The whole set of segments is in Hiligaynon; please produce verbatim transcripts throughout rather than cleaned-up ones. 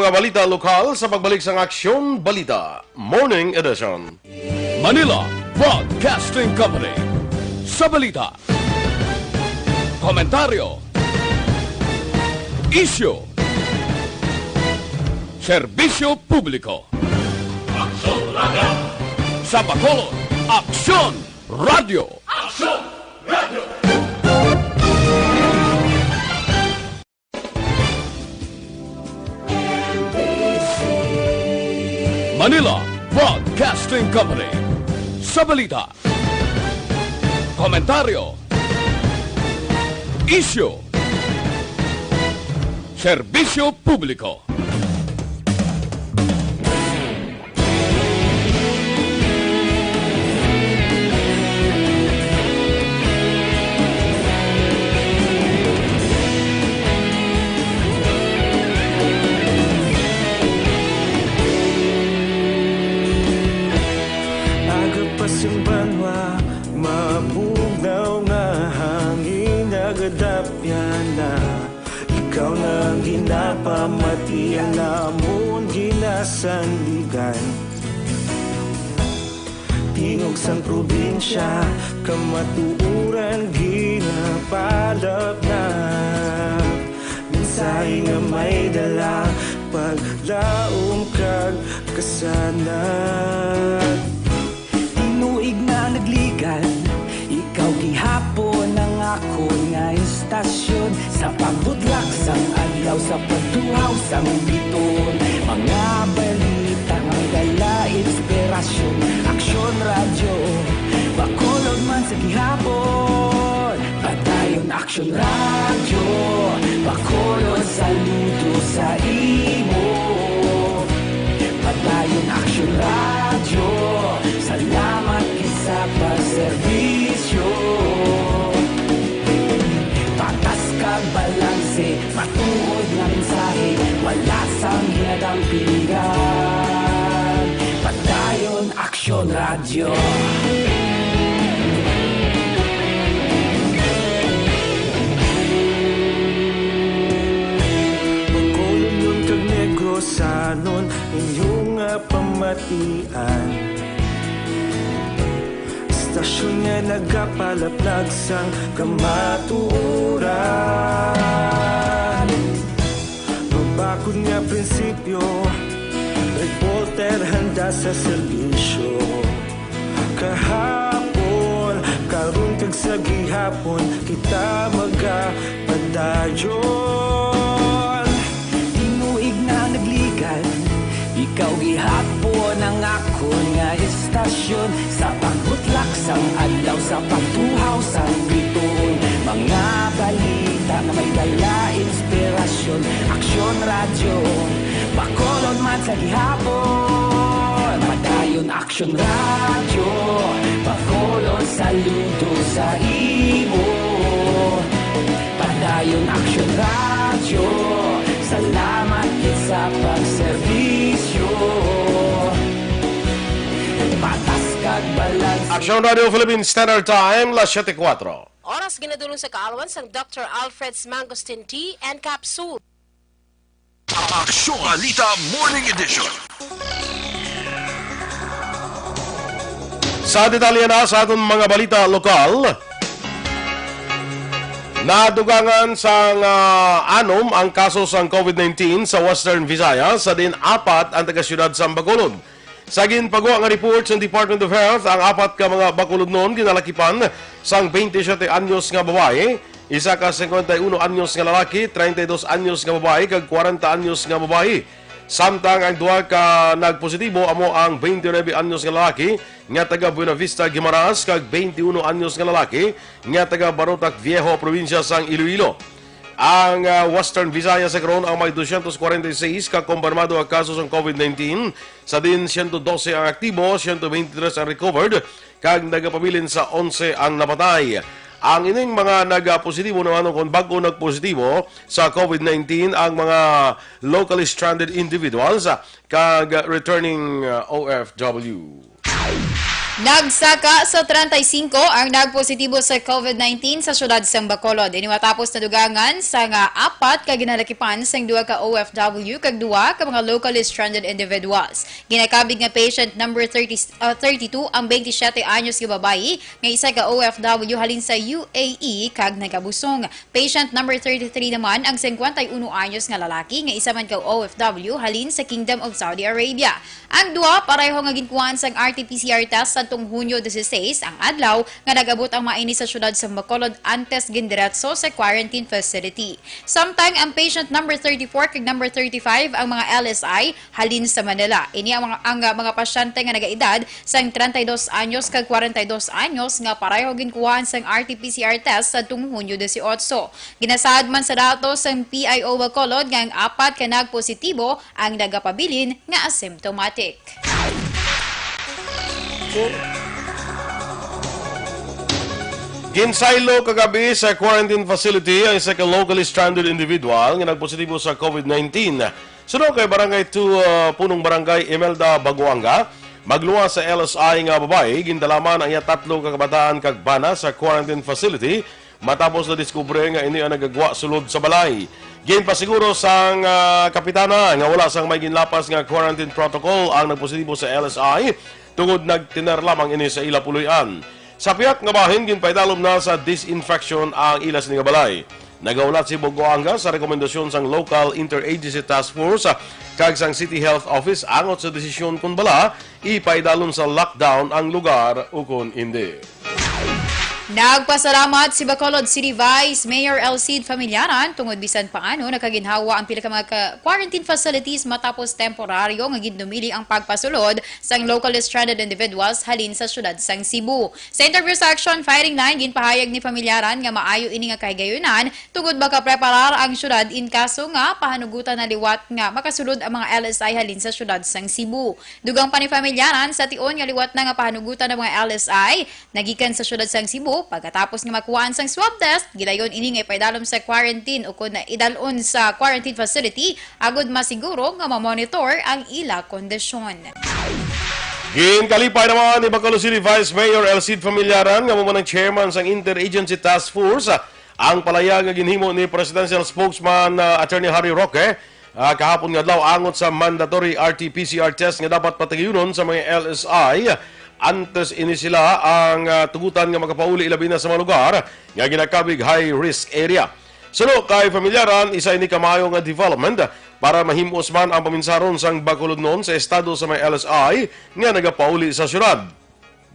Balita lokal sa pagbalik sang Aksyon Balita Morning Edition. Manila Broadcasting Company. Sa balita, komentaryo, isyu, serbisyo publiko. Aksyon Radio. Sa Bacolod, Aksyon Radio. Aksyon Radio. Manila Broadcasting Company. Sa balita, komentaryo, isyu, serbisyo publiko. Aga pa sing banwa, mabugnaw nga hangin nagadapyan na. Ikaw na ang ginapamatian namon ginasandigan. Tingog sang probinsya, kamatuoran ginapalapnap. Mensahe nga may dala, paglaom kag kasanag. Tinuig na nagligan, ikaw gihapon ang akon nga istasyon. Sa pagbutlak sang adlaw, sa pagtuhaw sang bituon, mga balita nga dala inspirasyon. Aksyon Radyo, Bacolod man sa gihapon. Padayon Aksyon Radyo, Bacolod, saludo sa imo. Padayon Aksyon Radyo, salamat gid sa pagserbisyo. Patas kag balanse, matuod nga mensahe, wala sang hinadampingan. Padayon Aksyon Radyo. Bacolodnon kag Negrosanon, inyo nga pamatian. Istasyon nga nagapalaplag sang kamatuoran. Mabakod nga prinsipyo, reporter handa sa serbisyo. Kahapon, karon kag sa gihapon, kita magapadayon. Tinuig na nagligan, ikaw gihapon ang akon nga istasyon. Sa pagbutlak sang adlaw, sa pagtuhaw sang bituon, mga balita nga may dala inspirasyon. Aksyon Radyo, Bacolod man sa gihapon. Padayon Aksyon Radyo, Bacolod, saludo sa imo. Padayon Aksyon Radyo, salamat gid sa pagserbisyo. Patas kag balanse. Aksyon Radio Philippine Standard Time, las siete cuatro. Oras ginadulong sa kaalwan sang Doctor Alfred's Mangosteen Tea and Capsule. Aksyon Balita Morning Edition. Sa detalye na sa aton mga balita lokal, nadugangan sang, ah, anom ang kaso sang COVID nineteen sa Western Visayas, sa diin apat ang taga-siyudad sang Bacolod. Sa ginpagwa nga report sang Department of Health, ang apat ka mga Bacolodnon ginalakipan sang twenty-seven anyos nga babayi, isa ka cincuenta y uno anyos nga lalaki, treinta y dos anyos nga babayi, kag kwarenta anyos nga babayi. Samtang ang duha ka nagpositibo amo ang twenty-nine anyos nga lalaki nga taga Buenavista, Guimaras, kag twenty-uno anyos nga lalaki nga taga Barotac Viejo, probinsya sang Iloilo. Ang, ah, Western Visayas sa karon ang may dosyentos kwarenta y seis ka kumpirmado nga kaso sang COVID nineteen, sa diin siyento dose ang aktibo, siyento beintitres ang recovered, kag nagapabilin sa onse ang napatay. Ang ining mga nagapositibo naman, o kon bag-o nagpositibo sa COVID nineteen, ang mga locally stranded individuals, ah, kag returning, ah, O F W. Nagsaka sa treinta y cinco ang nagpositibo sa COVID nineteen sa siyudad sang Bacolod. Ini matapos nadugangan sang apat ka ginalakipan sang duha ka O F W kag duha ka mga locally stranded individuals. Ginakabig nga patient number thirty, ah, thirty-two ang twenty-seven anyos nga babayi nga isa ka O F W halin sa U A E kag nagabusong. Patient number thirty-three naman ang singkwenta y uno anyos nga lalaki nga isa man ka O F W halin sa Kingdom of Saudi Arabia. Ang duha pareho nga ginkuhaan sang R T P C R test sadtong Hunyo dieciséis, ang adlaw nga nag-abot ang mga ini sa siyudad sa Bacolod antes gindiretso sa quarantine facility. Samtang ang patient number thirty-four kag number thirty-five ang mga L S I halin sa Manila. Ini ang mga, ang, ah, mga pasyente nga nagaedad sang treinta y dos anyos kag kwarenta y dos anyos nga pareho ginkuhaan sang R T P C R test sadtong Hunyo dieciocho. Ginasaad man sa datos sang P I O Bacolod nga ang apat ka nagpositibo ang nagapabilin nga asymptomatic. Ginsaylo kagabi sa quarantine facility ang isa ka locally stranded individual nga nagpositibo sa COVID nineteen. Suno kay Barangay two, uh, Punong Barangay Imelda Baguanga, magluwas sa L S I nga babayi, gindalaman ang iya tatlo ka kabataan kag bana sa quarantine facility matapos nadiskubre nga ini ang nagagwa sulod sa balay. Ginpasiguro sang, ah, kapitana nga wala sang may ginlapas nga quarantine protocol ang nagpositibo sa L S I tungod nagtener lamang ini sa ila puloy-an. Sa pihak nga bahin, ginpaidalom na sa disinfection ang ila sini nga balay. Nagahulat si Baguanga sa rekomendasyon sang local interagency task force, ah, kag sang City Health Office angot sa desisyon kon bala ipaidalom sa lockdown ang lugar ukon indi. Nagpasalamat si Bacolod City Vice Mayor El Cid Familiaran tungod bisan paano nakaginhawa ang pila ka mga ka-, quarantine facilities matapos temporaryo nga gindumili ang pagpasulod sang locally stranded individuals halin sa siyudad sang Cebu. Sa interview sa Action Firing Line, ginpahayag ni Familiaran nga maayo ini nga kahigayunan tungod makapreparar ang siyudad in kaso nga pahanugutan na liwat nga makasulod ang mga L S I halin sa siyudad sang Cebu. Dugang pa ni Familiaran, sa tion nga liwat na nga pahanugutan ang mga L S I nagikan sa siyudad sang Cebu, pagkatapos nga makuhaan sang swab test, gidayon ini nga ipaidalom sa quarantine ukon idalon sa quarantine facility agud masiguro nga mamonitor ang ila kondisyon. Ginkalipay naman ni Bacolod City Vice Mayor El Cid Familiaran nga amo man ang chairman sang Interagency Task Force ang palayag nga ginhimo ni Presidential Spokesman, ah, Attorney Harry Roque, ah, kahapon nga adlaw angot sa mandatory R T P C R test nga dapat patagayunon sa mga L S I antes ini sila ang, ah, tugutan nga makapauli, ilabi na sa mga lugar nga ginakabig high risk area. Suno kay Familiaran, isa ini ka maayo nga development para mahim-os man ang paminsaron sang Bacolodnon sa estado sa mga L S I nga nagapauli sa syudad.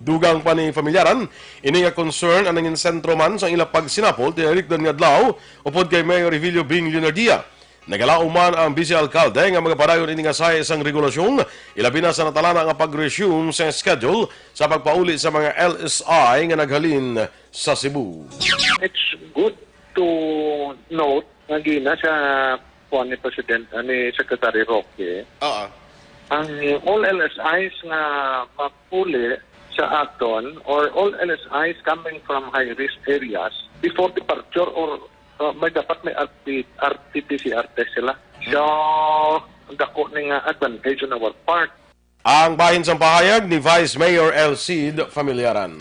Dugang pa ni Familiaran, ini nga concern ang nangin sentro man sang ila pagsinapol tinalikdan nga adlaw upod kay Mayor Revilio Bing Leonardia. Nagalaom man ang Vice Alcalde nga magapadayon ini nga sahi sang regulasyon, ilabi na sa natalana nga pag-resume sa schedule sa pagpauli sa mga L S I nga naghalin sa Cebu. It's good to note nga gina sa kuwan ni President, ah, ni Secretary Roque, Oo. ang all L S Is nga mapuli sa aton or all L S Is coming from high-risk areas before departure or, uh, may dapat may R T, R T P C R test sila. So, dako ni nga advantage on our part. Ang bahin sang pahayag ni Vice Mayor El Cid Familiaran.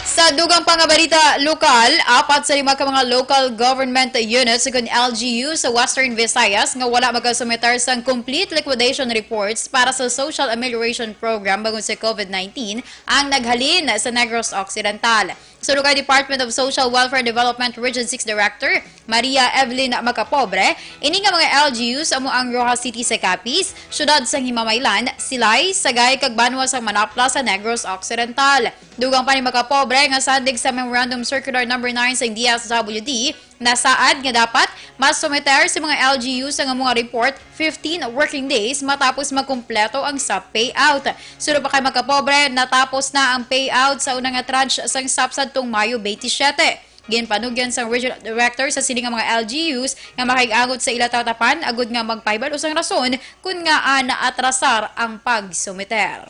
Sa dugang pa nga balita lokal, apat sa lima ka mga local government units ukon L G U sa Western Visayas nga wala magasumiter sang complete liquidation reports para sa social amelioration program bangod sa COVID nineteen ang naghalin sa Negros Occidental. Suno kay Department of Social Welfare and Development Region six Director Maria Evelyn Macapobre, ini nga mga L G Us amo ang Roxas City sa Capiz, Siyudad sang Himamaylan, Silay, Sagay, kag Banwa sang Manapla sa Negros Occidental. Dugang pa ni Macapobre nga sandig sa Memorandum Circular Number nine sang D S W D, nasaad nga dapat masumiter sa mga L G Us ang amo nga report fifteen working days matapos makumpleto ang sub payout. Suno pa kay Macapobre, natapos na ang payout sa una nga tranche sang sub sadtong Mayo twenty-seven. Ginpanugyan sang Regional Director sa sini nga mga L G Us nga makig-angot sa ila tatapan agud nga magpahibalo sang rason kon ngaa naatrasar ang pagsumiter.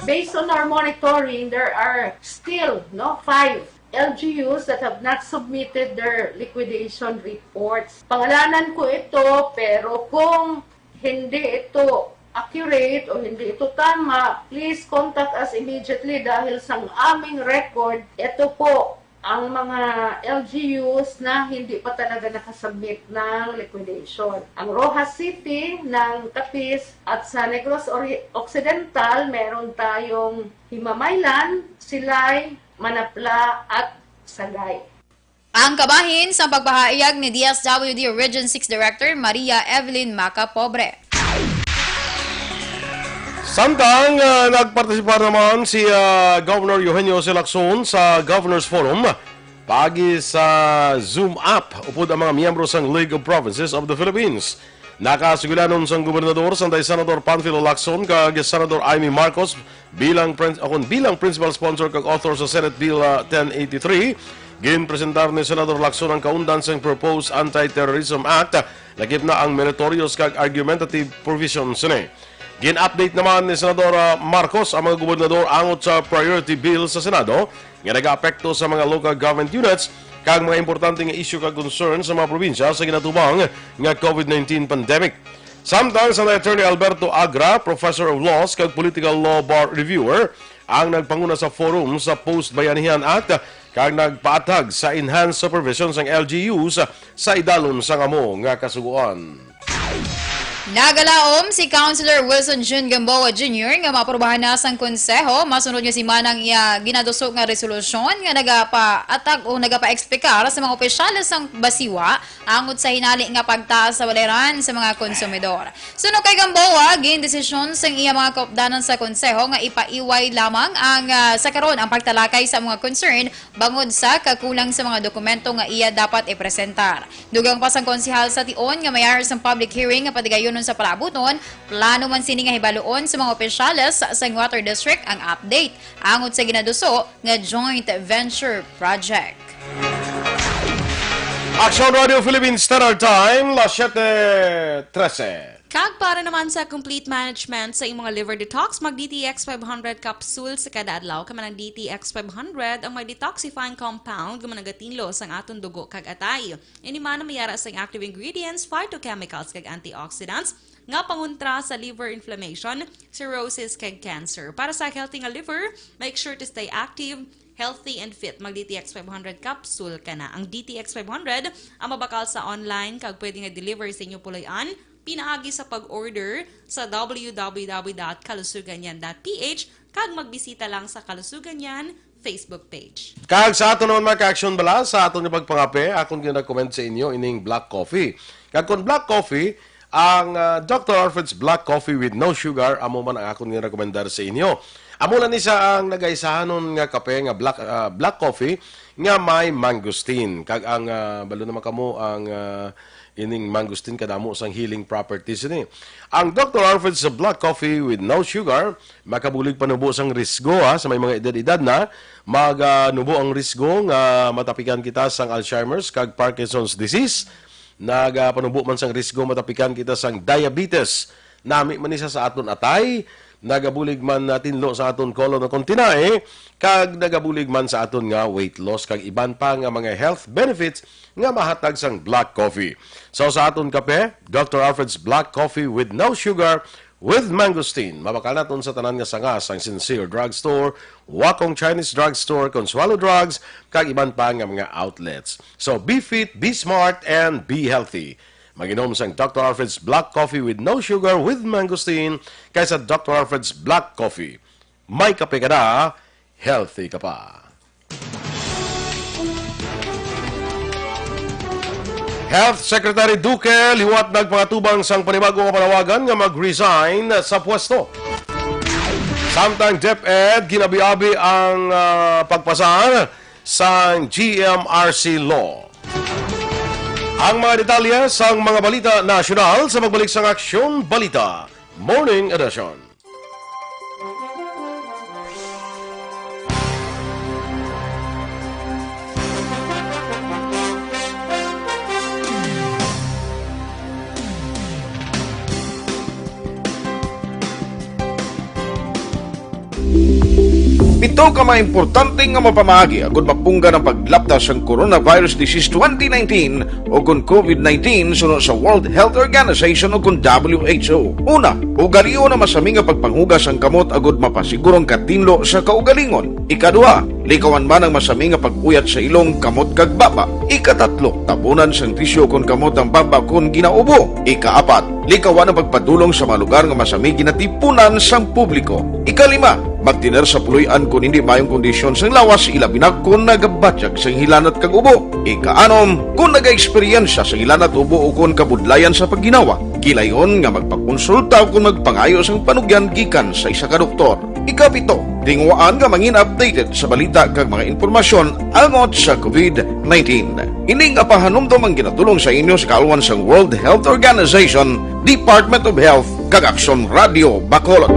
Based on our monitoring, there are still, no, five L G Us that have not submitted their liquidation reports. Pangalanan ko ito, pero kung hindi ito accurate o hindi ito tama, please contact us immediately dahil sa aming record, ito po ang mga L G Us na hindi pa talaga nakasubmit ng liquidation. Ang Roxas City, ng Capiz at sa Negros Ori-, Occidental, meron tayong Himamaylan, Silay, Manapla at Sagay. Ang kabahin sa pagpahayag ni D S W D Region six Director Maria Evelyn Macapobre. Samtang, ah, nagpartisipar naman si, ah, Governor Eugenio C. Lacson sa Governor's Forum paagi sa Zoom app upod ang mga miyembro sang League of Provinces of the Philippines. Nakasugilanon sang gobernador, sanday Senador Panfilo Lacson kag Senador Imee Marcos bilang prin-, akon, bilang principal sponsor kag author sa Senate Bill, ah, ten eighty-three. Ginpresentar ni Senador Lacson ang kaundan sang proposed Anti-Terrorism Act, lakip na ang meritorious kag argumentative provisions sini. Gin-update naman ni Senador, ah, Marcos ang mga gobernador angot sa priority bill sa Senado nga nagaapekto sa mga local government units kag mga importante nga issue kag concern sa mga probinsya sa ginatubang nga COVID nineteen pandemic. Samtang sanday Attorney Alberto Agra, Professor of Laws kag Political Law Bar Reviewer, ang nagpanguna sa forum sa Post Bayanihan Act kag nagpaathag sa enhanced supervision sang L G Us sa idalom sang amo nga kasugoan. Nagalaom si Councilor Wilson Jun Gamboa Junior nga maaprubahan na sang Konseho masunod nga semana ang iya ginaduso nga resolusyon nga nagapaathag o nagapaeksplikar sa mga opisyales sang BACIWA angot sa hinali nga pagtaas sa balayran sa mga konsumidor. Suno kay Gamboa, gindesisyon sang iya mga kaupdanan sa Konseho nga ipaiway lamang ang, ah, sa karon ang pagtalakay sa mga concern bangod sa kakulang sa mga dokumento nga iya dapat ipresentar. Dugang pa sang konsehal sa tion nga may ara sang public hearing nga patigayunon sa palaabuton, plano man sini nga hibaluon sa mga opisyales sang Water District ang update angot sa ginaduso nga joint venture project. Aksyon Radio Philippines Standard Time, las siete trese. Kag para naman sa complete management sa imong liver detox, mag D T X five hundred capsule sa kada adlaw. Kay man ang D T X five hundred ang may detoxifying compound nga managatindlo sang aton dugo kag atay. Ini man ang may ara sang active ingredients, phytochemicals, kag antioxidants nga pangontra sa liver inflammation, cirrhosis, kag cancer. Para sa healthy nga liver, make sure to stay active, healthy, and fit. Mag D T X five hundred capsule ka na. Ang D T X five hundred ang mabakal sa online kag pwede nga deliver sa inyo puloy-an pinaagi sa pag-order sa W W W dot kalusuganyan dot P H kag magbisita lang sa Kalusugan Yan Facebook page. Kag sa aton naman, mga ka-aksyon, bala sa aton nga pagpangape, akon gina-recommend sa inyo ining black coffee. Kag kon black coffee, ang, ah, Doctor Alfred's Black Coffee with no sugar, amo man ang akon gina-recommendar sa inyo. Amo na ni sa ang nagaisahanon nga kape nga black, ah, black coffee nga may mangosteen. Kag ang, ah, balo naman kamo ang, ah, ining mangosteen kadamo sang healing properties ini. Ang Doctor Alfred's Black Coffee with no sugar makabulig panubo sang risgo, ha, sa may mga edad-edad na. Maganubo ang risgo nga matapikan kita sang Alzheimer's kag Parkinson's disease. Nagapanubo man sang risgo matapikan kita sang diabetes. Nami man ni sa, sa aton atay, nagabulig man na tinlo sa aton colon o kon tinai, kag nagabulig man sa aton nga weight loss kag iban pa nga mga health benefits nga mahatag sang black coffee. So sa aton kape, Doctor Alfred's Black Coffee with no sugar, with mangosteen. Mabakal naton sa tanan nga sanga sang Sincere Drugstore, Wakong Chinese Drugstore, Consuelo Drugs, kag iban pa nga mga outlets. So, be fit, be smart, and be healthy. Mag-inom sang Doctor Alfred's Black Coffee with no sugar with mangosteen kaysa Doctor Alfred's Black Coffee. May kape ka na, healthy ka pa. Health Secretary Duque liwat nagpangatubang sang panibago nga panawagan nga mag-resign sa pwesto. Samtang DepEd ginabi-abi ang, ah, pagpasar sang G M R C law. Ang mga detalye sang mga balita nasyonal sa pagbalik sang Aksyon Balita Morning Edition. Pito ka mga importante nga mapamaagi agud mapunggan ang paglapta sang coronavirus disease twenty nineteen o kon COVID nineteen suno sa World Health Organization o kon W H O. Una, ugalion ang masami nga pagpanghugas sang kamot agud mapasiguro ang katinlo sa kaugalingon. Ikaduha, likawan man ang masami nga pag-uyat sa ilong, kamot kag baba. Ikatatlo, tabunan sang tisyu kon kamot ang baba kon ginaubo. Ikaapat, likawan ang pagpadulong sa mga lugar nga masami ginatipunan sang publiko. Ikalima, magtener sa puloy-an kon hindi maayong kondisyon sang lawas, ilabi na kon nagabatyag sang hilanat kag ubo. Ikaanom, kon nagaeksperyensya sang hilanat, ubo o kon kabudlayan sa pagginawa, gilayon nga magpakonsulta o kon magpangayo sang panugyan gikan sa isa ka doktor. Ikapito, tinguhaan nga mangin updated sa balita kag mga impormasyon angot sa COVID nineteen. Ini nga pahanumdom ang ginatulong sa inyo sa kaalwan sang World Health Organization, Department of Health, kag Aksyon Radio Bacolod.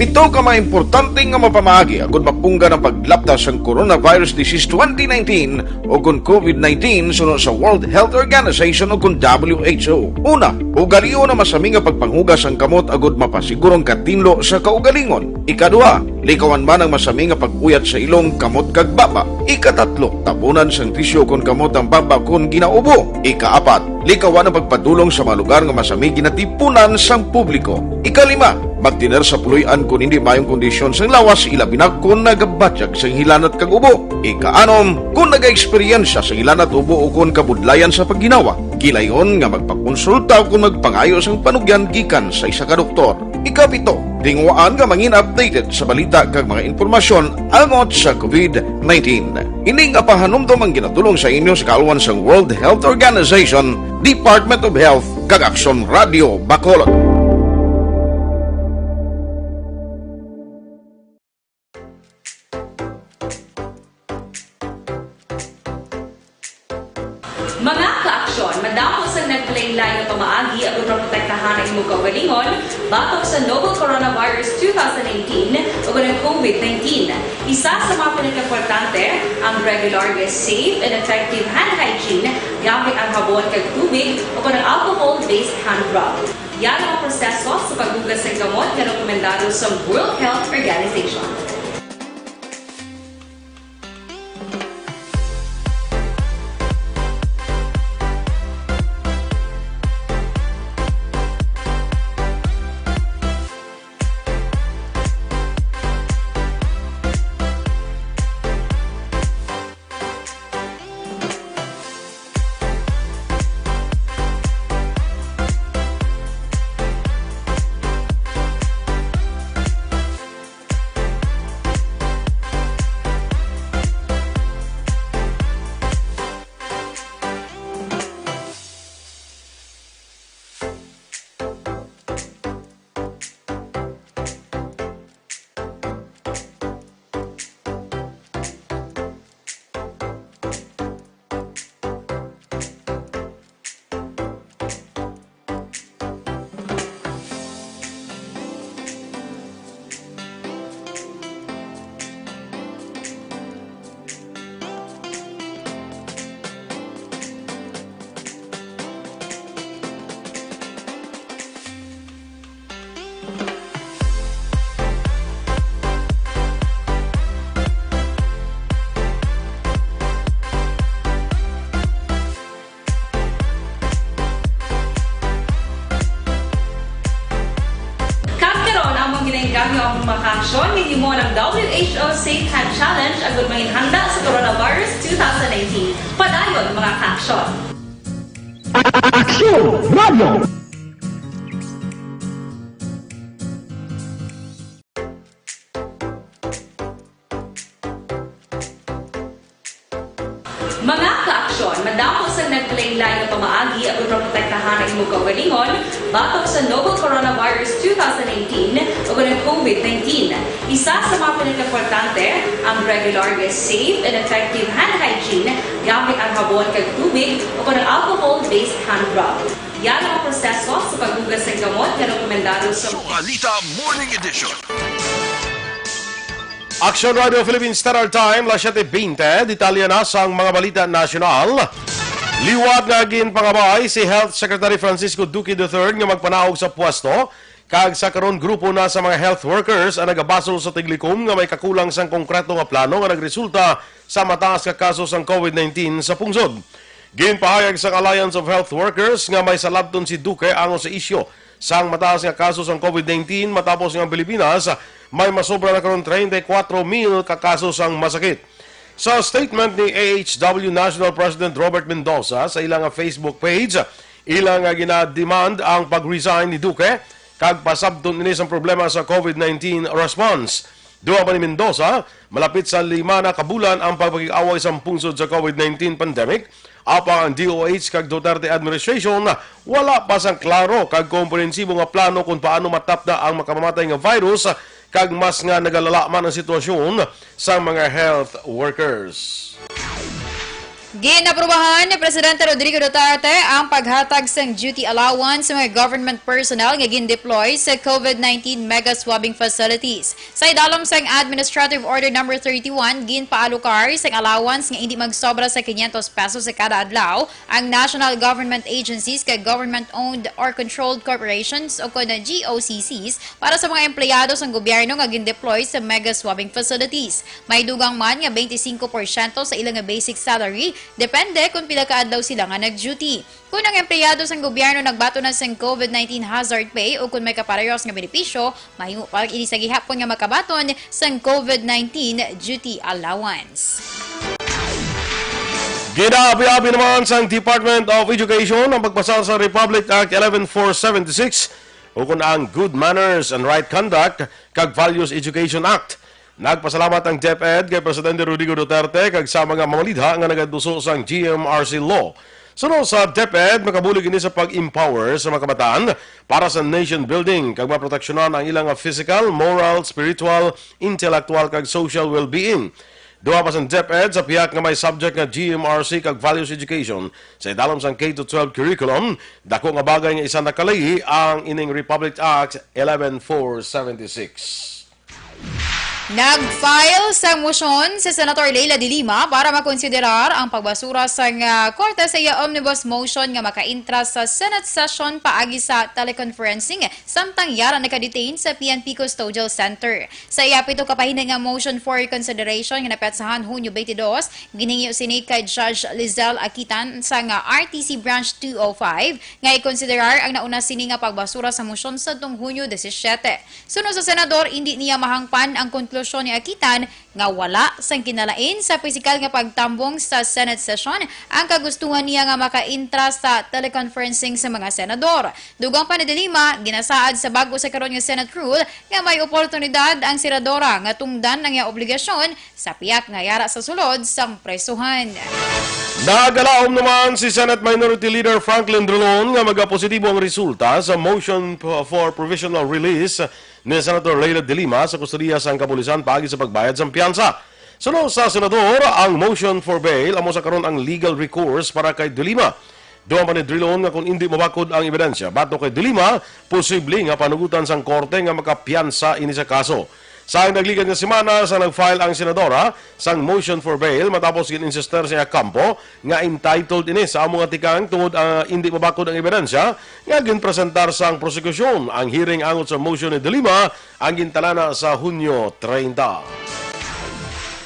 Pito ka mga importante nga mapamaagi agud mapunggan ang paglapta sang coronavirus disease twenty nineteen o kon COVID nineteen suno sa World Health Organization o kon W H O. Una, ugalion ang masami nga pagpanghugas sang kamot agud mapasiguro ang katinlo sa kaugalingon. Ikaduha, likawan man ang masami nga pag-uyat sa ilong, kamot kag baba. Ikatatlo, tabunan sang tisyu kon kamot ang baba kon ginaubo. Ikaapat, likawan ang pagpadulong sa mga lugar nga masami ginatipunan sang publiko. Ikalima, magtener sa puloy-an kon hindi maayong kondisyon sang lawas, ilabi na kon nagabatyag sang hilanat kag ubo. Ikaanom, kon nagaeksperyensya sang hilanat, ubo o kon kabudlayan sa pagginawa, gilayon nga magpakonsulta o kon magpangayo sang panugyan gikan sa isa ka doktor. Ikapito, tinguhaan nga mangin updated sa balita kag mga impormasyon angot sa COVID nineteen. Ini nga pahanumdom ang ginatulong sa inyo sa kaalwan sang World Health Organization, Department of Health, kag Aksyon Radio Bacolod. Mga ka-aksyon, madamo sang naglain-lain nga pamaagi aron maprotektahan ang imong kaugalingon batok sa novel coronavirus two thousand nineteen o kon ang COVID nineteen. Isa sa mga pinakaimportante, ang regular nga safe and effective hand hygiene gamit ang habon kag tubig o kon ang alcohol-based hand rub. Yara ang proseso sa paghugas sang kamot nga rekomendado sa World Health Organization. Kag karon, amon ginaengganyo ang mga kaaksyon nga hinimo ng W H O Safe Hand Challenge agud manginhanda sa coronavirus two thousand nineteen. Padayon, mga kaaksyon. Aksyon Radio! Mga kaaksyon, madamo sang naglain-lain nga pamaagi aron maprotektahan ang imong kaugalingon batok sa novel coronavirus two thousand nineteen o kon ang COVID nineteen. Isa sa mga pinakaimportante, ang regular nga safe and effective hand hygiene gamit ang habon kag tubig o kon ang alcohol-based hand rub. Yara ang proseso sa paghugas sang kamot nga rekomendado sa Balita Morning Edition. Aksyon Radio Philippine Standard Time, las siete veinte. Detalye na sang mga balita nasyonal. Liwat nga ginpangabay si Health Secretary Francisco Duque the third nga magpanaog sa pwesto, kag sa karon grupo na sa mga health workers ang nagabasol sa tiglikom nga may kakulang sang konkreto nga plano nga nagresulta sa mataas nga kaso sang COVID nineteen sa pungsod. Ginpahayag sang Alliance of Health Workers nga may salabton si Duque ango sa isyu sang mataas nga kaso sang COVID nineteen, matapos nga ang Pilipinas may masobra na karon treinta y cuatro mil ka kaso sang masakit. Sa statement ni A H W National President Robert Mendoza, sa ila nga Facebook page, ila nga ginademand ang pag-resign ni Duque kag pasabton ini sang problema sa COVID nineteen response. Duha pa ni Mendoza, malapit sa lima na ka bulan ang pagpakig-away sa pungsod sa COVID nineteen pandemic, apang ang D O H kag Duterte administration wala pa sang klaro kag komprehensibo nga plano kung paano matapda ang makamamatay nga virus, kag mas nga nagalala man ang sitwasyon sa mga health workers. Ginaprubahan ni Presidente Rodrigo Duterte ang paghatag sang duty allowance sa mga government personnel nga gin-deploy sa COVID nineteen mega swabbing facilities. Sa idalom sang Administrative Order Number thirty-one, ginpaalokar sang allowance nga indi magsobra sa quinientos pesos sa kada adlaw ang national government agencies kag government-owned or controlled corporations o kon G O C Cs para sa mga empleyado sang gobyerno nga gin-deploy sa mega swabbing facilities. May dugang man nga twenty-five percent sa ila nga basic salary, depende kon pila ka adlaw sila nga nag-duty. Kon ang empleyado sang gobyerno nagbaton na sang COVID nineteen hazard pay o kon may kaparehas nga benepisyo, mahimo pa ini sa gihapon nga makabaton sang COVID nineteen duty allowance. Ginaabi-abi naman sang Department of Education ang pagpasa sa Republic Act eleven four seventy-six, ukon ang Good Manners and Right Conduct kag Values Education Act. Nagpasalamat ang DepEd kay Presidente Rodrigo Duterte kag sa mga mamalidha nga nagaduso sang G M R C law. Suno sa DepEd, makabulig ini sa pag-empower sa mga kabataan para sa nation building kag maproteksyonan ang ilang physical, moral, spiritual, intellectual kag social well-being. Duha pa sang DepEd sa pihak nga may subject nga G M R C kag Values Education sa idalom sang K to twelve curriculum, dako nga bagay nga isa nakalayi ang ining Republic Act eleven four seventy-six. Nag-file sang motion si Senator Leila de Lima para makonsiderar ang pagbasura sang, ah, korte sa iya omnibus motion nga makaintra sa Senate session paagi sa teleconferencing samtang yara naka-detain sa P N P Custodial Center. Sa iya pito ka pahina nga motion for reconsideration nga napetsahan Hunyo twenty-two, ginhingyo sini kay Judge Lizelle Aquitan sang R T C Branch two oh five nga ikonsiderar ang nauna sini nga pagbasura sa motion sadtong Hunyo disisiete. Suno sa senador, indi niya mahangpan ang konklusyon ni Aquitan nga wala sang kinalain sa pisikal nga pagtambong sa Senate session ang kagustuhan niya nga makaintra sa teleconferencing sa mga senador. Dugang pa ni De Lima, ginasaad sa bag-o sa karon nga Senate rule nga may oportunidad ang senadora nga tungdan ang iya obligasyon sa pihak nga yara sa sulod sang presohan. Nagalaom naman si Senate Minority Leader Franklin Drilon nga magapositibo ang resulta sa motion p-, for provisional release ni Senator Leila de Lima sa kustodiya sang kapulisan paagi sa pagbayad sang piyansa. Suno sa senador, ang motion for bail amo sa karon ang legal recourse para kay de Lima. Dugang pa ni Drilon nga kung indi mabakod ang ebidensya batok kay de Lima, posible nga panugutan sang korte nga makapiyansa ini sa kaso. Sa nagligad nga semana, sa nag-file ang senadora sang motion for bail matapos gin-insister sa iya kampo nga entitled ini sa amo nga tikang tungod, ah, indi mabakod ang ebidensya nga ginpresentar sang prosekusyon. Ang hearing angot sa motion ni de Lima ang gintalana sa Hunyo treinta.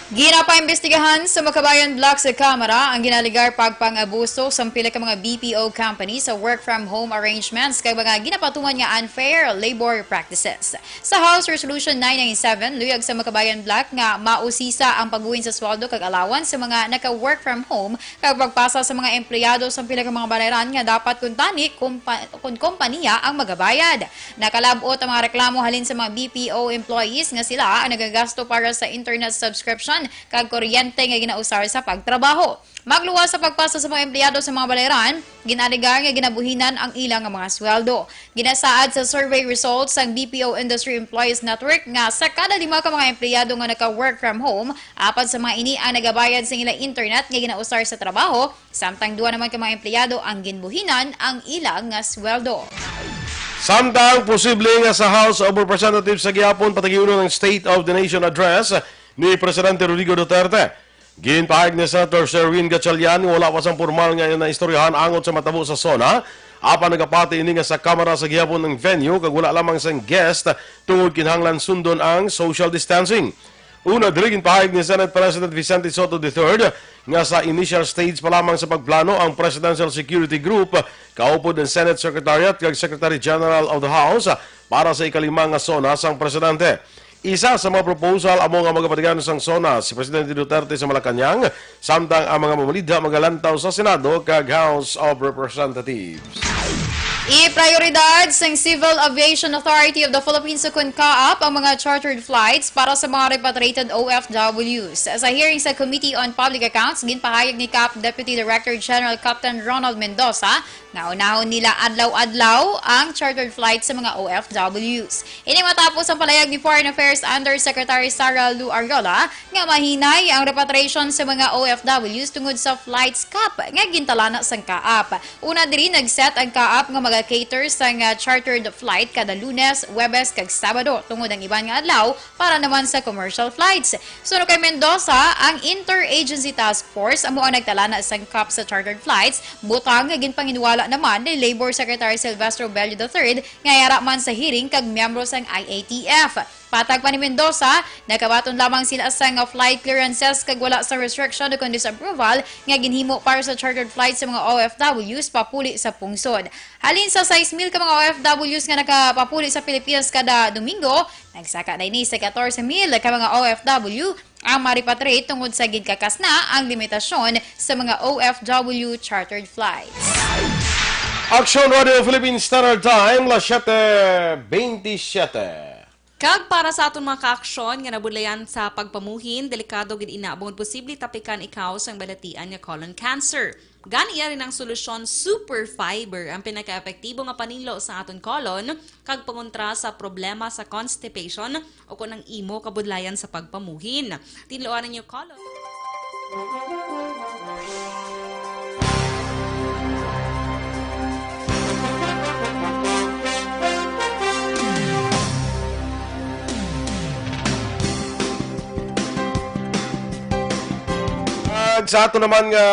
Ginapaimbestigahan sa Makabayan Block sa Kamara ang ginaligar pagpang-abuso sa pila ka mga B P O company sa work from home arrangements kag mga ginapatuman nga unfair labor practices. Sa House Resolution nine nine seven, luyag sa Makabayan Block nga mausisa ang pagbuhin sa sweldo kag allowance sa mga naka-work from home kag pagpasa sa mga empleyado sa pila ka mga balayran nga dapat kuntani kumpa-, kun kompanya ang magabayad. Nakalab-ot ang mga reklamo halin sa mga B P O employees nga sila ang nagagasto para sa internet subscription kag kuryente nga ginausar sa pagtrabaho. Magluwas sa pagpasa sa mga empleyado sa mga balayran, gin-alegar nga ginabuhinan ang ila nga mga sweldo. Ginasaad sa survey results sang B P O Industry Employees Network nga sa kada lima ka mga empleyado nga naka-work from home, apat sa mga ini ang nagabayad sa ila internet nga ginausar sa trabaho, samtang duha naman ka mga empleyado ang ginbuhinan ang ila nga sweldo. Samtang posible nga sa House of Representatives sa gihapon patagiunon ang State of the Nation Address ni Presidente Rodrigo Duterte. Ginpahayag ni Senator Sherwin Gatchalian nga wala pa sang pormal nga naistoryahan angot sa matabo sa SONA, apan nagapati ini nga sa Kamara sa gihapon ang venue kag wala lamang sang guest tungod kinahanglan sundon ang social distancing. Una diri, ginpahayag ni Senate President Vicente Sotto the third nga sa initial stage pa lamang sa pagplano ang Presidential Security Group kaupod ang Senate Secretariat kag Secretary General of the House para sa ikalima nga SONA sang presidente. Isa sa mga proposal amo nga magapatigayon sang SONA si Presidente Duterte sa Malacañang, samtang ang mga mamalidha magalantaw sa Senado kag House of Representatives. Iprioridad sang Civil Aviation Authority of the Philippines o kon CAAP ang mga chartered flights para sa mga repatriated O F Ws. Sa hearing sa Committee on Public Accounts, ginpahayag ni CAAP Deputy Director General Captain Ronald Mendoza nga unahon nila adlaw-adlaw ang chartered flights sa mga O F Ws. Ini matapos ang palayag ni Foreign Affairs Undersecretary Sara Lou Arriola nga mahinay ang repatriation sa mga O F Ws tungod sa flights cap nga gintalana sang CAAP. Una diri, nag-set ang CAAP nga maga-cater sang, ah, chartered flight kada Lunes, Huwebes, kag Sabado, tungod ang iban nga adlaw para naman sa commercial flights. Suno kay Mendoza, ang Interagency Task Force amo ang nagtalana sang cap sa chartered flights, butang nga ginpanginwala naman ni Labor Secretary Silvestro Bello the third nga yara man sa hearing kag miyembro sang I A T F. Patag pa ni Mendoza, nakabaton lamang sila sang flight clearances kag wala sa restriction o kon disapproval nga ginhimo para sa chartered flight sa mga O F Ws papuli sa pungsod. Halin sa sais mil ka mga O F Ws nga nakapapuli sa Pilipinas kada Domingo, nagsaka na ini sa katorse mil ka mga O F W ang ma-repatriate tungod sa ginkakas na ang limitasyon sa mga O F W chartered flights. Aksyon Radio Philippine Standard Time, las siete veintisiete. Kag para sa aton mga kaaksyon nga nabudlayan sa pagpamuhin, delikado gid ina bangod posible tapikan ikaw sang balatian nga colon cancer. Gani, yari ang solusyon, Super Fiber, ang pinakaepektibo nga paninlo sa aton colon kag pangontra sa problema sa constipation o kon ang imo kabudlayan sa pagpamuhin. Tinluan ninyo colon. Ag sa ato naman nga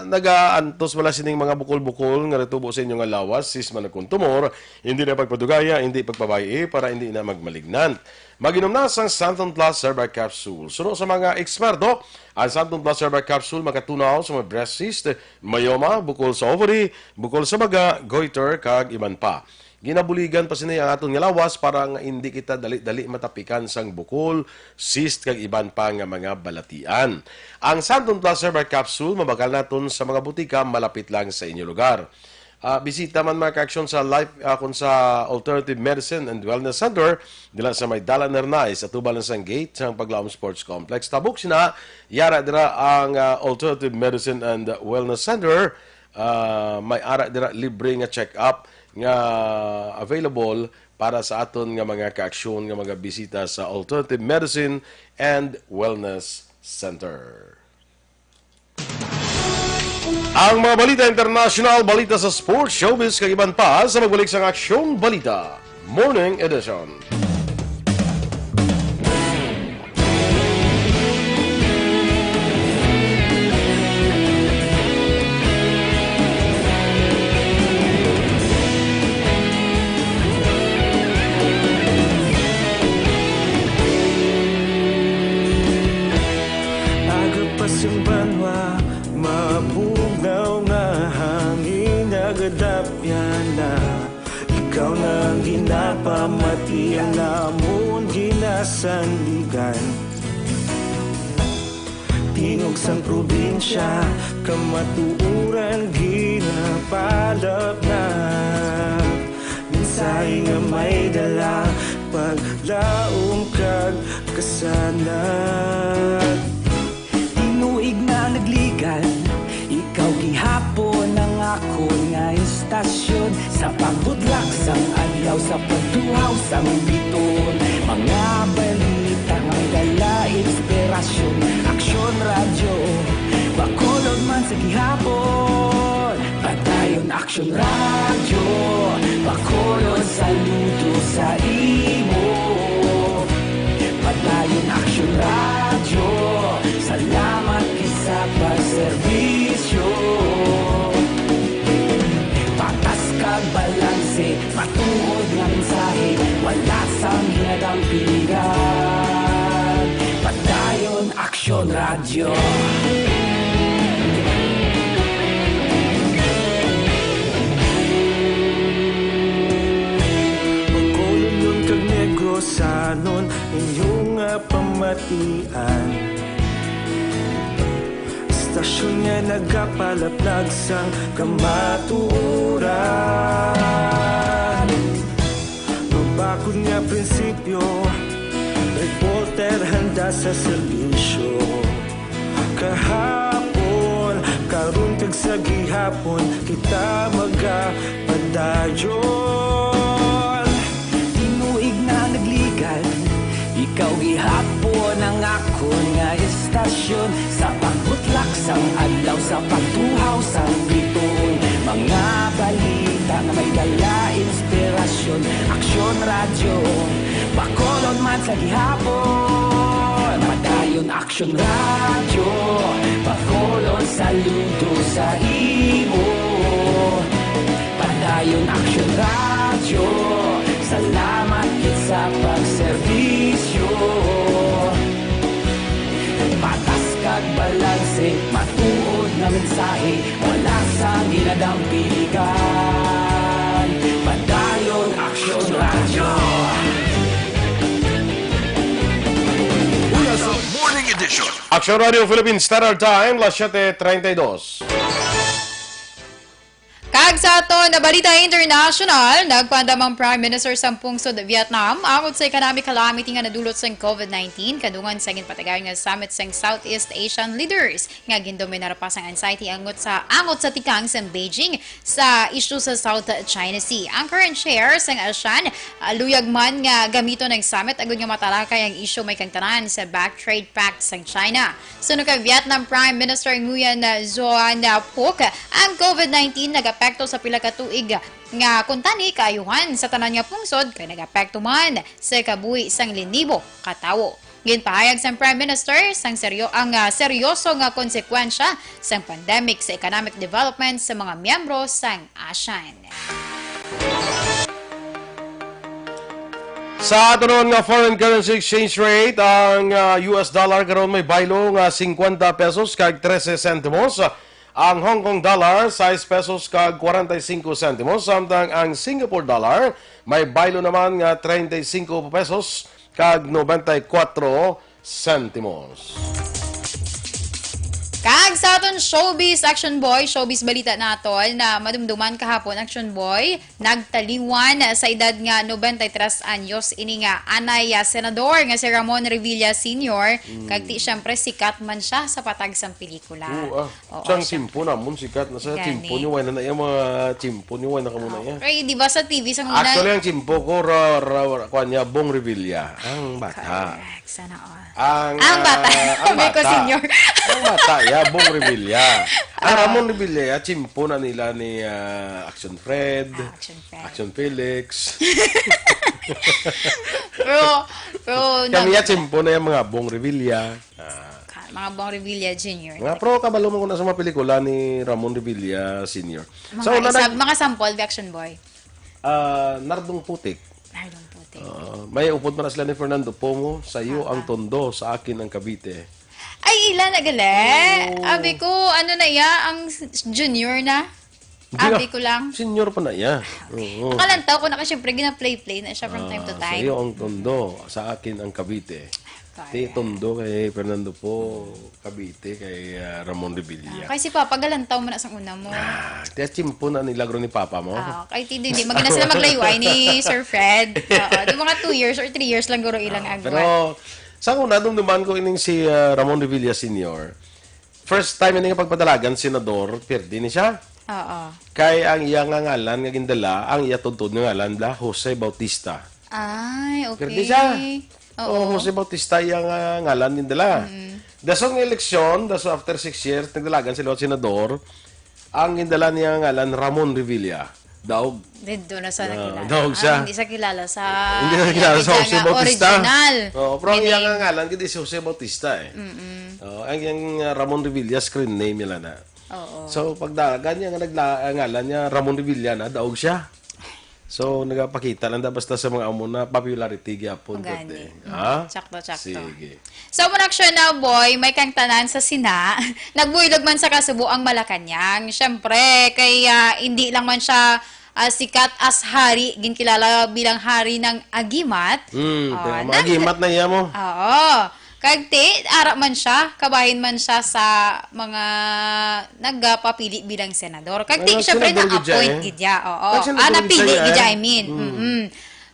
nagaantos wala sining mga bukol-bukol nga natubo sa inyo nga lawas, cyst man o kon tumor, hindi na pagpadugaya, hindi pagpabay-i, para hindi na magmalignant. Mag-inom na sang Santon Plus Herbal Capsule. Suno sa mga eksperto, ang Santon Plus Herbal Capsule makatunaw sa mga breast cyst, myoma, bukol sa ovary, bukol sa baga, goiter, kag iban pa. Ginabuligan pa sini ang aton nga lawas para nga indi kita dali-dali matapikan sang bukol, cyst, kag iban pa nga mga balatian. Ang Santon Plus Herbal Capsule mabakal naton sa mga butika malapit lang sa inyo lugar. Ah, bisita man, mga kaaksyon, sa Life, ah, kon sa Alternative Medicine and Wellness Center, dila sa may Dalan Hernay, sa tubal na sang gate sang Paglaom Sports Complex. Tabok sina, yara dira ang, ah, Alternative Medicine and Wellness Center. Ah, may ara dira libre nga check-up nga available para sa aton nga mga kaaksyon nga mga bisita sa Alternative Medicine and Wellness Center. Ang mga balita international, balita sa sports, showbiz, kag iban pa sa pagbalik sang Aksyon Balita Morning Edition. Aga pa sang banwa, mabugnaw nga hangin, nagadapyan na. Ikaw na ang ginapamati, ang amon ginasandigan. Tingog sang probinsya, kamatuoran ginapalabnag. Mensahe nga may dala, paglaom kag kasanag. Tinuig na nagligan, ikaw gihapon ang akon nga istasyon. Sa pagbudlak sang adlaw, sa pagtuhaw sang biton, mga balita nga dala inspirasyon. Aksyon Radyo Bacolod man sa gihapon. Padayon Aksyon Radyo Bacolod, saludo sa imo. Padayon Aksyon Radyo, salamat Serbisyo, patas kag balanse, matuod nga mensahe, wala sang hinadang piligan. Padayon Aksyon Radyo. Bacolod kag Negrosanon, inyo nga pamatian. Estasyon nga nagapalaplag sang kamatuoran. Mabakod nga prinsipyo, reporter handa sa serbisyo. Kahapon, karon kag sa gihapon, kita magapadayon. Tinuig na nagligad, ikaw gihapon ang akon nga estasyon. Sa pagbutlak sang adlaw, sa pagtuhaw sang bituon, mga balita nga may dala inspirasyon. Aksyon Radyo, Bacolod man sa gihapon. Padayon Aksyon Radyo, Bacolod saludo sa imo. Padayon Aksyon Radyo, salamat gid sa pagserbisyo. Patas kag balanse, matuod nga mensahe, wala sang hinadang piligan. Padayon Aksyon Radyo. Morning Edition. Aksyon Radio Philippines Standard Time, las siete treinta y dos. Kag sa aton na balita international, nagpaandam ang Prime Minister sang pungsod Vietnam angot sa economic calamity nga nadulot sang covid nineteen, kadungan sa ginpatigayon nga summit sang Southeast Asian leaders nga gindominar pa sang anxiety angot sa, angot sa tikang sang Beijing sa isyu sa South China Sea. Ang current chair sang ASEAN, ah, luyag man nga gamiton ang summit agud nga matalakay ang isyu may kagtanan sa back trade pact sang China. Suno kay Vietnam Prime Minister Nguyen Xuan Phuc, ang covid nineteen nag-apekto sa pila ka tuig nga kuntani kaayuhan sa tanan nga pungsod, kay nag-apekto man sa kabuhi sang linibo ka tawo. Ginpahayag sang Prime Minister sang seryo-, ang, ah, seryoso nga konsekwensya sang pandemic sa economic development sa mga miyembro sang ASEAN. Sa aton nga foreign currency exchange rate, ang, ah, U S dollar karon may baylo nga cincuenta pesos kag trese sentimos. Ang Hong Kong dollar, sais pesos kag kwarenta y singko sentimos, samtang ang Singapore dollar may baylo naman nga treinta y cinco pesos kag noventa y cuatro sentimos. Kag sa aton showbiz, Action Boy, showbiz balita naton na madumduman kahapon, Action Boy, nagtaliwan sa edad nga noventa y tres anyos ini nga anay, ah, senador nga si Ramon Revilla Senior. Mm. Kag ti, siyempre, sikat man siya sa patag sang pelikula. Oo, ah. Oo, siyang siyempre. Tiyempo namon sikat na sa Gani. Tiyempo ni way na na iya mga tiyempo ni way na kamo na iya. Okay, di ba sa T V sa una? Actually, ang tiyempo ko, ra, ra, ra, kuwan niya, Bong Revilla. Ang bata. Correct. Sana all. Ang, Ang bata. Ah, ang Sabi ko, bata. Senior. Ang bata, ya, Bong Revilla. Ang Ah. Ramon Revilla, ya, tiyempo na nila ni, ah, Action Fred, Action Fred. Action Felix. Pero, pero, Kami, nag- ya, tiyempo na yung mga Bong Revilla. Ah. Ka-, mga Bong Revilla Junior. Mga pro, kabalo mo ko na sa mga pelikula ni Ramon Revilla Senior. Mga Sa una, isab-, nag- mga sample, Action Boy. Ah, Nardong Putik. Nardong Putik. Ah, may upod man na sila ni Fernando Poe, "Sa iyo Ah, ang ah. Tondo, sa akin ang Cavite." Ay, ila na gali. Oo. Abi ko, ano na iya, ang s-, junior na? Hindi Abi na. Ko lang. Senior pa na iya. Okay. Oo. Nakalantaw ko na kasi, syempre, gina-play-play na siya from time to Ah, sa time. Iyo ang Tondo, sa akin ang Cavite. Correct. Ti Tondo kay Fernando Poe, Cavite kay, ah, Ramon Revilla. Ah, kay si Papa, galantaw man na sang una mo. Ah, tiya tiyempo na nilagro ni Papa mo. Ah, kay ti, di, di, magina sila maglayuay ni Sir Fred. Oo, di mga two years or three years lang guro ilang Ah, agwat. Pero, sa una, dumduman ko ining si, ah, Ramon Revilla Senior. First time ini nga pagpadalagan, senador, pirdi ni siya. Oo. Kay ang iya nga ngalan nga gindala, ang iya tudtod nga ngalan bala, Jose Bautista. Ay, okay. Pirdi siya. Oo. Oh, Jose Bautista iya nga ngalan gindala. Mm. Dason nga eleksyon, dason after six years, nagdalagan sila og senador, ang gindala niya nga ngalan, Ramon Revilla. Daog. Didto na sa Ah, nakilala. daog siya. Ah, hindi siya kilala sa Hindi siya kilala sa Jose Bautista. Original. Oo, pero ang Meaning iyang ngalan gid si Jose Bautista eh. Mm-mm. Oo, ang iyang, ah, Ramon Revilla screen name nila na. Oo. So, pag da-, ganyan nga nagla-, ang ngalan niya, Ramon Revilla na, daog siya. So, nagapakita lang da basta sa mga amo na popularity gyapon Amo gani. kati. Mm, Ha? sakto, sakto. Sige. Sa Muna Action na, boy, may kang tanan sa sina, nagbuylog man sa Kasubo ang Malacañang. Siyempre, kay, ah, hindi lang man siya, ah, sikat as hari, ginkilala bilang hari ng agimat. Hmm, Oh, kaya mga nag- agimat na iya mo. Oo. Kag ti, ara man siya, kabahin man siya sa mga nagapapili bilang senador. Kag ti, Ano, syempre, senador gid siya na-appoint eh. gid siya. Oo. Kag senador Ah, gid napili siya gid siya, eh. I mean. Mm. Mm-mm.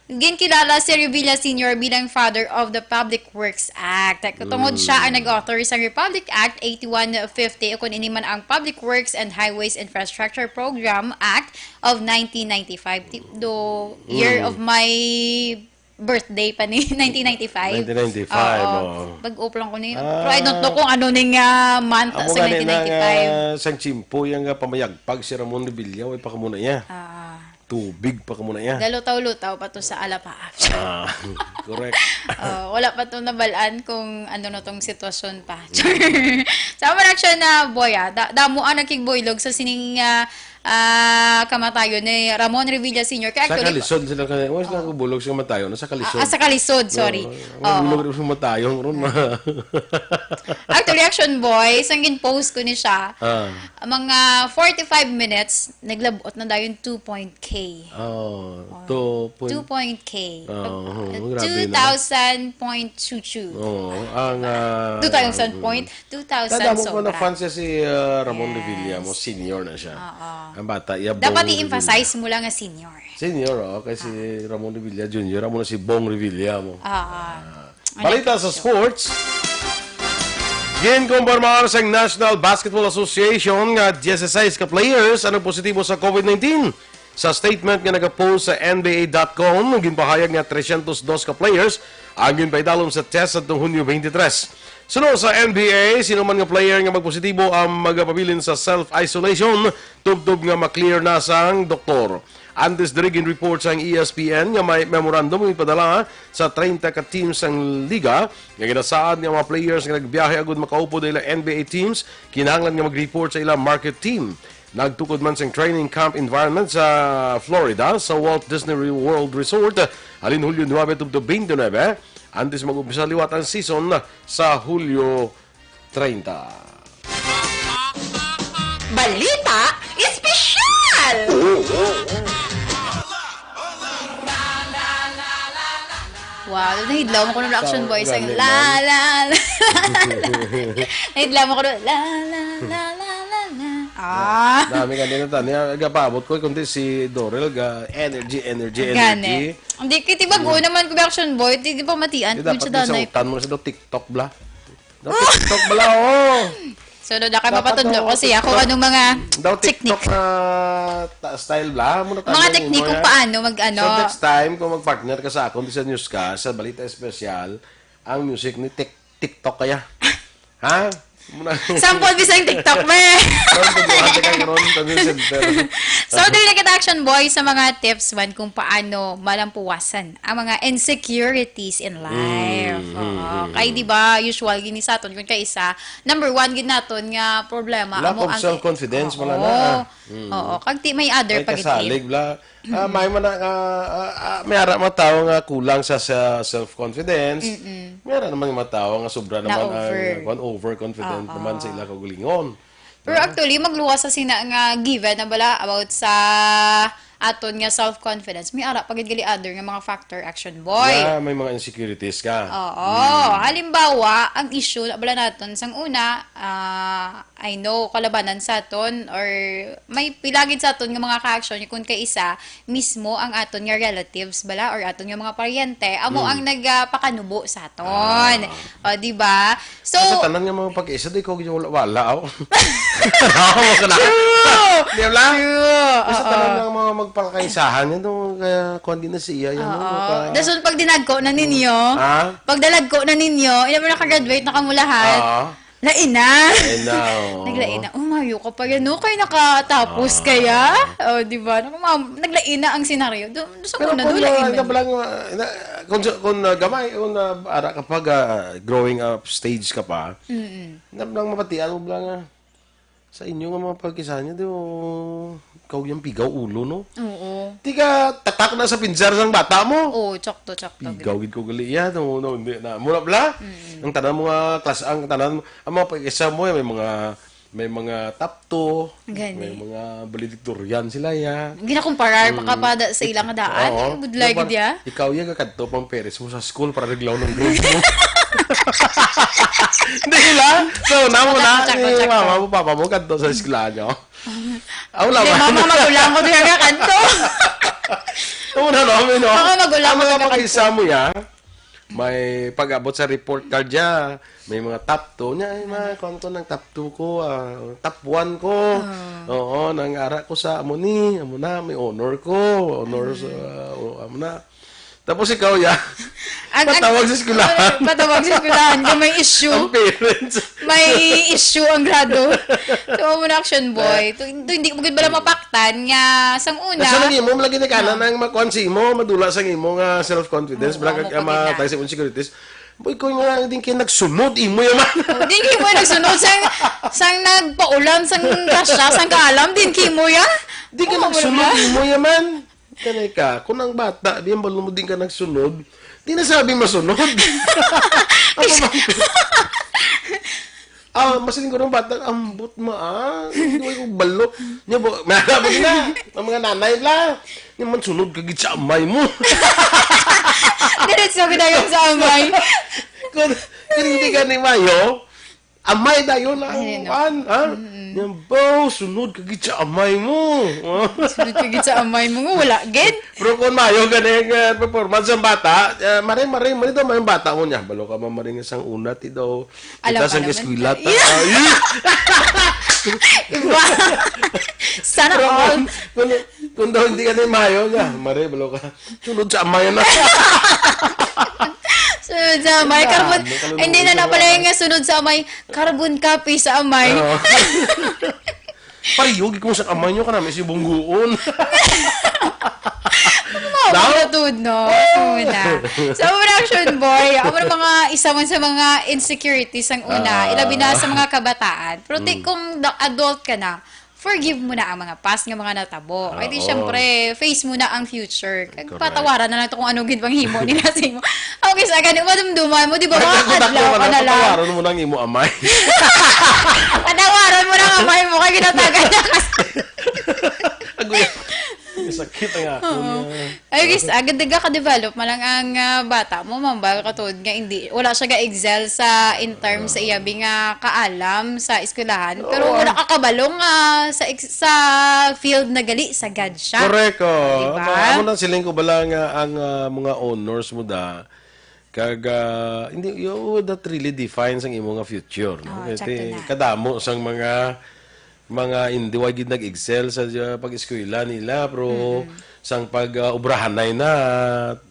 Ginkilala si Revilla Senior bilang Father of the Public Works Act. Tungod siya ang Mm. nag-author sang Republic Act eighty-one fifty, o kung ini man ang Public Works and Highways Infrastructure Program Act of nineteen ninety-five. Ti-, do, year Mm. of my birthday pa ni nineteen ninety-five. Nineteen ninety-five, Oo. oo. Bag-o pa lang ko ni. Ah. Pero I don't know kung ano ning, ah, month Amo sa gani na nineteen ninety-five. nga sang tiyempo yang, ah, pamayagpag si Ramon Revilla, way pa kamo na iya. Ah. Tubig pa kamo na iya. Dalutaw-lutaw pa to sa Alapaap. Ah, correct. Oh, wala pa to nabalaan kung ano na tong sitwasyon pa. Sa Muna Action na, boy, ah, da-, damo ang nakigbuylog sa sining, ah, ah, kamatayon ni Ramon Revilla Senior. Kaya Sa actually, kalisod sila ka-, wala sila Oo. kabulog sa kamatayon, sa kalisod. Ah, ah, sa kalisod, sorry. Oo, ang Oh. bulog rin sa kamatayon, ron. Ah. Actually, Action Boy, sang gin-post ko ni siya, Ah. mga forty-five minutes, naglabot na dayon two point K. Oh, Oh. two point Two point K. Oh, Pag, oh, grabe na. two thousand point two two. Oo, ang, ah, Two thousand mm. point, two thousand Tanda mo pa na sobra. fan siya si, ah, Ramon Yes. Revilla mo, senior na siya. Oo. Ang bata, iya Dapat Bong i-emphasize Revilla. mo lang nga senior. Senior, oh, kay si Ah. Ramon Revilla Junior, amo na si Bong Revilla mo. Oo. Ah. Ano Balita sa sports. Ginkumpirmar sang National Basketball Association nga dieciséis ka players ang nagpositibo sa COVID nineteen. Sa statement nga nagapost sa N B A dot com, ginpahayag nga tresyentos dos ka players ang ginpaidalom sa test sadtong Hunyo twenty-three. Suno sa N B A, sino man nga player nga magpositibo ang magapabilin sa self-isolation tubtob nga ma-clear na sang doktor. Antes diri, gin-report sang E S P N nga may memorandum nga ipadala sa treinta ka teams sang liga nga ginasaad nga mga players nga nagbiyahe agud makaupod sa ila N B A teams kinahanglan nga mag-report sa ila market team. Nagtukod man sang training camp environment sa Florida, sa Walt Disney World Resort, halin Hulyo nuebe tubtob twenty-nine, antes mag-umpisa liwat ang season sa Hulyo treinta. Balita Espesyal! Wow, nahidlaw mo ko ng Action Boys ang la, la, la, la. Nahidlaw mo ko ng la, la, la, la, la, la. Ah. Dami ka din na tani. Ang gapaabot ko, kundi si Dorel, ga energy, energy, Gani. energy. Hindi, kaya tibag-o Mm. naman ko Action Boy, di, di pa matian, Di dapat sa danay. Di sa utan mo na sa daw TikTok, bla. Daw TikTok, bla, oh. So, daw na kayo Dapat mapatudlo daw ko siya kung TikTok. anong mga Daw TikTok technique. na ta-, style, bla. Muna tayo Mga mo, technique kung eh. paano mag-ano. So, next time, kung mag-partner ka sa akon, di sa news ka, sa Balita Espesyal, ang music ni Tik-, TikTok kaya. Ha? Muna. Sample, bisang TikTok, be. Sample, buhati ka karon, sabi sa center. So, dili na kita Action Boy sa mga tips man kung paano malampuwasan ang mga insecurities in life. Mm, Oo. mm, mm. Kay, di ba, usual gini sa aton, kung kaisa, number one gid naton nga problema, Lack amo of ang self-confidence, Oo. wala na. Mm. Oo. Kag ti may other Kay pa gid. kasalig, bla. Ah, Mm. may man na, ah, ah, ah, may ara mga tao nga kulang sa, sa self-confidence. Mm-mm. May ara naman mga tao nga sobra Na naman ang, over. kuwan, overconfident Oo. naman sa ila kaugalingon. Pero Diba? actually, magluwas sa sina nga given na bala about sa aton nga self-confidence. May ara pa gid gali other nga mga factor, Action Boy. Yeah, may mga insecurities ka. Oo. Mm. Halimbawa, ang issue na bala naton sang una, ah, I know, kalabanan sa aton or may pila gid sa aton nga mga ka-action kung kaisa mismo ang aton nga relatives bala or aton nga mga paryente amo Mm. ang nagapakanubo sa aton. Ah. O, di ba? So, Sa tanan nga mga pag-isa, di ko gid wala, wala, oh. Ako ka na. True! Di ba? True! Sa Oo. tanan nga mga magpakaisahan, yan, itong kaya, kung di na siya, yan, Oo. ano, ka- Dason pag dinagko na ninyo, Ha? pag dalagko na ninyo, ina mo nakagraduate na kamo lahat. Oo. Lain na. Lain na, oo. Naglain na. Oh, mayo ka pa yan, no? Kaya nakatapos Ah. kaya? Oh, di ba? Nung ma-, naglain na ang senaryo. Doon, doon sa Pero una, kung doon, lain na, na. Ina-, ina-, kung, sa- kung, ah, gamay, kung, ah, ara ka pag, ah, growing up stage ka pa, Mm-mm. na lang mapatian mo lang, ah, sa inyo nga mga pagkisahan niya, di, oh, ikaw yung pigaw ulo, no? Oo. Di ka tatak na sa pinsar sang bata mo. Oo, tsakto, tsakto. Pigaw gid ko gali iya, no, no, hindi na. Mura bala? Mm. Ang tanan mo nga klas, ang tanan, ang mga pagkisa mo, may mga, may mga top two, Gani. may mga valedictorian sila, ya. Ginakumparar pa ka Mm. pa da, sa ilang daan, Oo. eh, budlay Dapat gid, ya. Ikaw, ya, kakadto pang parents mo sa school para reglaw ng grade mo. Hindi lang. So, na mo na, Tsaka, tsaka, ni tsaka. mama mo, papa mo, kadto sa eskwelahan nyo. Aw, Hindi, laban. mama, magulang ko diha nga kanto. Amo na, no? Amin, no? Mama, magulang Ang ko mga diha nga pag-isa kanto. mo, ya, may pag-abot sa report card, ya, may mga top two niya, ay, ma, kuwan ko ng top two ko, ah, top one ko. Ah. Oo, nang ara ko sa amo ni, amo na, may honor ko, honor sa, Mm. o, amo na. Tapos ikaw, ya, Ang, ang, patawag sa eskwelahan. patawag sa eskwelahan kung may issue. Ang parents. May issue ang grado. So, amo na, action boy. To, to, hindi mo gid bala mapaktan nga sang una. Nasa nang imo, lagi ni kana Ah. nang makuan sa imo, madula sa imo nga self-confidence, Oo, bala amo kag pa ama, gid na. tayo sa imong insecurities. Boy, ko nga, din kayo nagsunod, imo yaman. Oh, di kayo mo nagsunod sang, sang nagpaulam, sang grasya, sang kaalam, din kayo mo ya? Di ka Oo, nagsunod, wala. imo yaman. Kanay ka, kung ang bata, di ang balo mo din ka nagsunod, di na sabi masunod. Ako ba? Ah, mas linggo ng bata, ambot ma, ah. Hindi ko balo. Niya po, may alam na. Ang mga nanay la. Niya man sunod ka gid sa amay mo. Diretso ko dayon sa amay. Kung, kung hindi ka ni Mayo, amay dayon ang Ayun, no. kuan, ha? Mm-mm. Yan, bo, sunod ka gid sa amay mo. Sunod ka gid sa amay mo, nga wala gid. Pero kung mayo gani ang, uh, performance ng bata, uh, maring, maring, maring daw may bata mo niya. Balo ka mamaring isang una, ti daw. Alam Kita pa sang naman eskwela ka. ta. Yeah. Ay! Iba. Sana Pero all. kung, kung, kung daw hindi ka na mayo niya, mare, balo ka. Sunod sa amay na. Sunod sa amay, Wala, carbon. may kaluluwa Hindi na na na. pala yung nga sunod sa amay, carbon copy sa amay. Oo. Pariyog ko sa amay nyo ka namin si Bungguon. Mao Daw? na tuod, no? Una. Sa una, action boy, amo na mga isa man sa mga insecurities ang una, Ah. ilabi na sa mga kabataan. Pero ti, Mm. kung da-, adult ka na, forgive mo na ang mga past nga mga natabo. Ay di, Oo. syempre, face mo na ang future. Kag Correct. patawaran na lang to kung ano gid bang himo nila sa imo. Okay, sa gani, madumduman mo, di ba, Ay, mga kung adlaw takbo ka ka na na, lang. patawaran mo na ang imo amay. Patawaran mo na ang amay mo, kay ginatagan na kasi. Agoy. Sakit ang ako Oo. niya. Ay, guys, agad ka develop man lang ang, ah, bata mo, mambal ka tuod nga hindi, wala siya ga-excel sa, in terms sa iya bi nga kaalam sa eskwelahan, pero Oo, wala ah. ka kabalo nga sa ex-, sa field na gali, sagad siya. Correct, oh. Diba? Amo, amo na siling ko bala nga ang, ah, mga honors mo da, kag, ah, hindi, you would not really define sang imo nga future, no? Oh, Kay exactly ti-, na. kadamo sang mga mga hindi, wa gid nag-excel sa, sa pag-eskwela nila, pero Mm-mm. sang pag, ah, obrahanay na,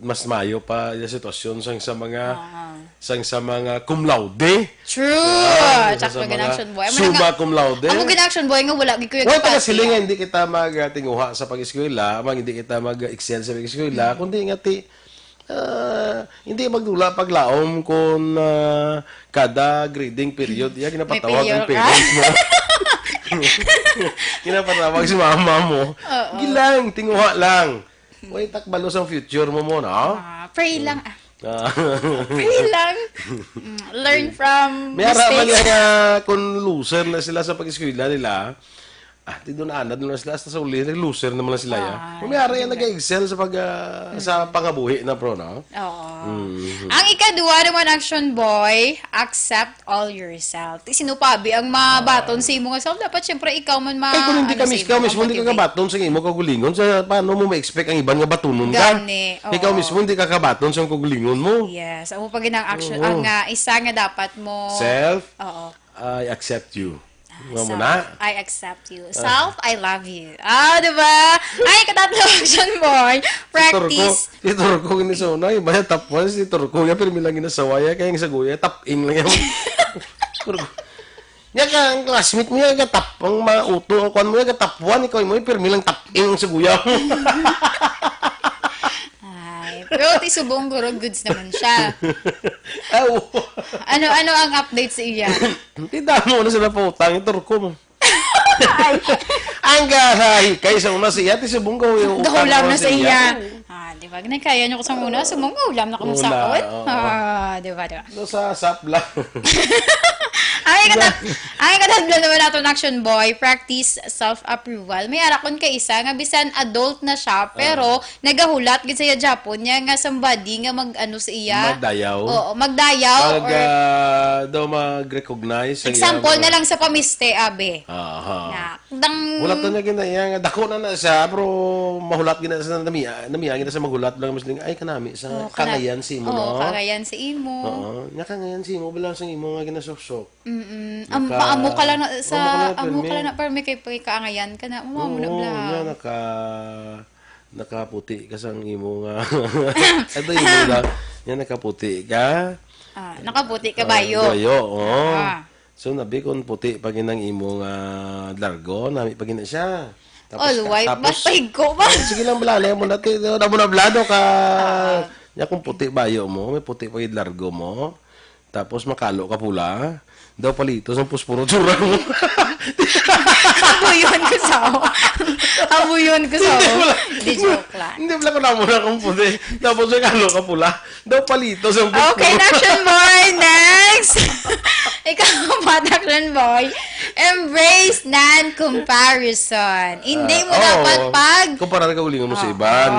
mas mayo pa yung sitwasyon sang sa mga, Oo. sang sa mga cum laude. True. Ah, Tsaka sa mga ganaction boy. Amo na summa nga, cum laude. amo ganaction boy nga wala gid ko yung Wala ka kapatid. siling nga hindi kita mag, ah, tinguha sa pag-eskwela, mag hindi kita mag-excel sa pag-eskwela, Mm. kundi nga ti, Ah, hindi magdula paglaom kung, ah, kada grading period, iya May ginapatawag failure ang ka? parents mo. Ginapatawag si mama mo. Oo. Gilang, tinguha lang. Way takbalo sang future mo mo, no? Ah, pray lang, ah. Ah. Pray lang. Mm, learn from May ara man mistakes. nga kung loser na sila sa pag-eskwela nila, ah, di doon, ana, doon na sila, hasta sa uli, loser naman lang sila, ya. Ah, Kung may ara yan, hindi. nag-excel sa pag, ah, sa Mm. pangabuhi na, pro, no? Oo. Mm. Ang ikadua naman, action boy, accept all yourself. Ti sino pa, bi, ang mabaton Ah. sa imo nga self? Dapat, syempre, ikaw man ma-, Kay kung hindi ano ka sa mis-, imo, ikaw mismo, hindi ka comfortable. kabaton sa imo kaugalingon, sa paano mo ma-expect ang iban nga batunon ka? Gani, Ikaw oo. mismo, hindi ka kabaton sa kaugalingon mo. Yes. Amo pa gid ang action, Oo. ang, ah, isa nga dapat mo Self, Oo. I accept you. Ah, Nga mo self, na? I accept you. Ah. Self, I love you. Ah, di ba? Ay, katatlo, action boy. Si Turco, Practice. si Turco, ini sa una, yung baya top one, si Turco, ya, pero may lang ginasawa, ya, kaya yung sa guya, top in lang yan. Turco. Nya ka, ang classmate mo, nya ka tap, ang mga uto, ang kuwan mo, nya ka top one, ikaw mo, pirmi lang top ing ang suguya mo. Ay, pero ti subong guro, goods naman siya. Aw. Ano, ano ang update sa iya? Ti damo na sila pautang, ito ko mo. Ay. Ang gahikay sa una sa iya, ti subong ko, yung Gahulam utang na mo sa iya. Ah, di ba? Nagkaya niyo ko sa una, subong gahulam na kamo Una, sa akon. Oo. Ah, di ba, di ba? No, sa sap lang. Ang ikatad-, ang ikatadlo naman naton, Action Boy, practice self-approval. May ara kon kaisa nga bisan adult na siya, pero Ah. nagahulat gid sa iya Japon niya nga somebody nga mag-ano sa iya. Magdayaw. Oo, magdayaw Mag, or ah, daw mag-recognize sa iya example mga na lang sa pamiste, abi. Aha. Na, dang Wala to niya ginaya nga dako na na siya, pero mahulat gina sa namiya, namiya gina sa maghulat lang mas ay kanami sa Oo, kana-, kangayan si imo, oo, no? Kangayan si imo. Oo, nya kangayan si imo, bilang sa imo nga ginasuksok. Mm-mm. Am-, Naka-, maamo ka lang na sa, amo ka lang na amo ka permi. Lang na permi kay, kay kaangayan ka na, amo, amo na Oo, bla. Nya naka-, nakaputi ka sang imo nga. Ato imo na. Nya nakaputi ka. Ah, nakaputi ka Ah, bayo. Bayo, oo. Ah. So, nabi kung puti pa gid ang imo nga largo, nami pa gid na siya. Tapos All ka-, white, tapos mas pahigko ba? Ay, sige lang, bla, mo na, ti-, na mo na, bla, no, ka, Ah. nya kung puti bayo mo, may puti pa gid largo mo. Tapos makalo ka pula, daw palito sa puspuro tsura mo. Abuyon ko sa ako. Abuyon ko sa Hindi ako. Pala. Di joke lang. Hindi pala ko na muna kung puti. Tapos makalo ka pula, daw palito sa puspuro. Okay, Action Boy, next! Ikaw, Action Boy, embrace non-comparison. Hindi mo Ah, dapat oo. Pag Kumparar ka ulingon mo sa Oo. iban.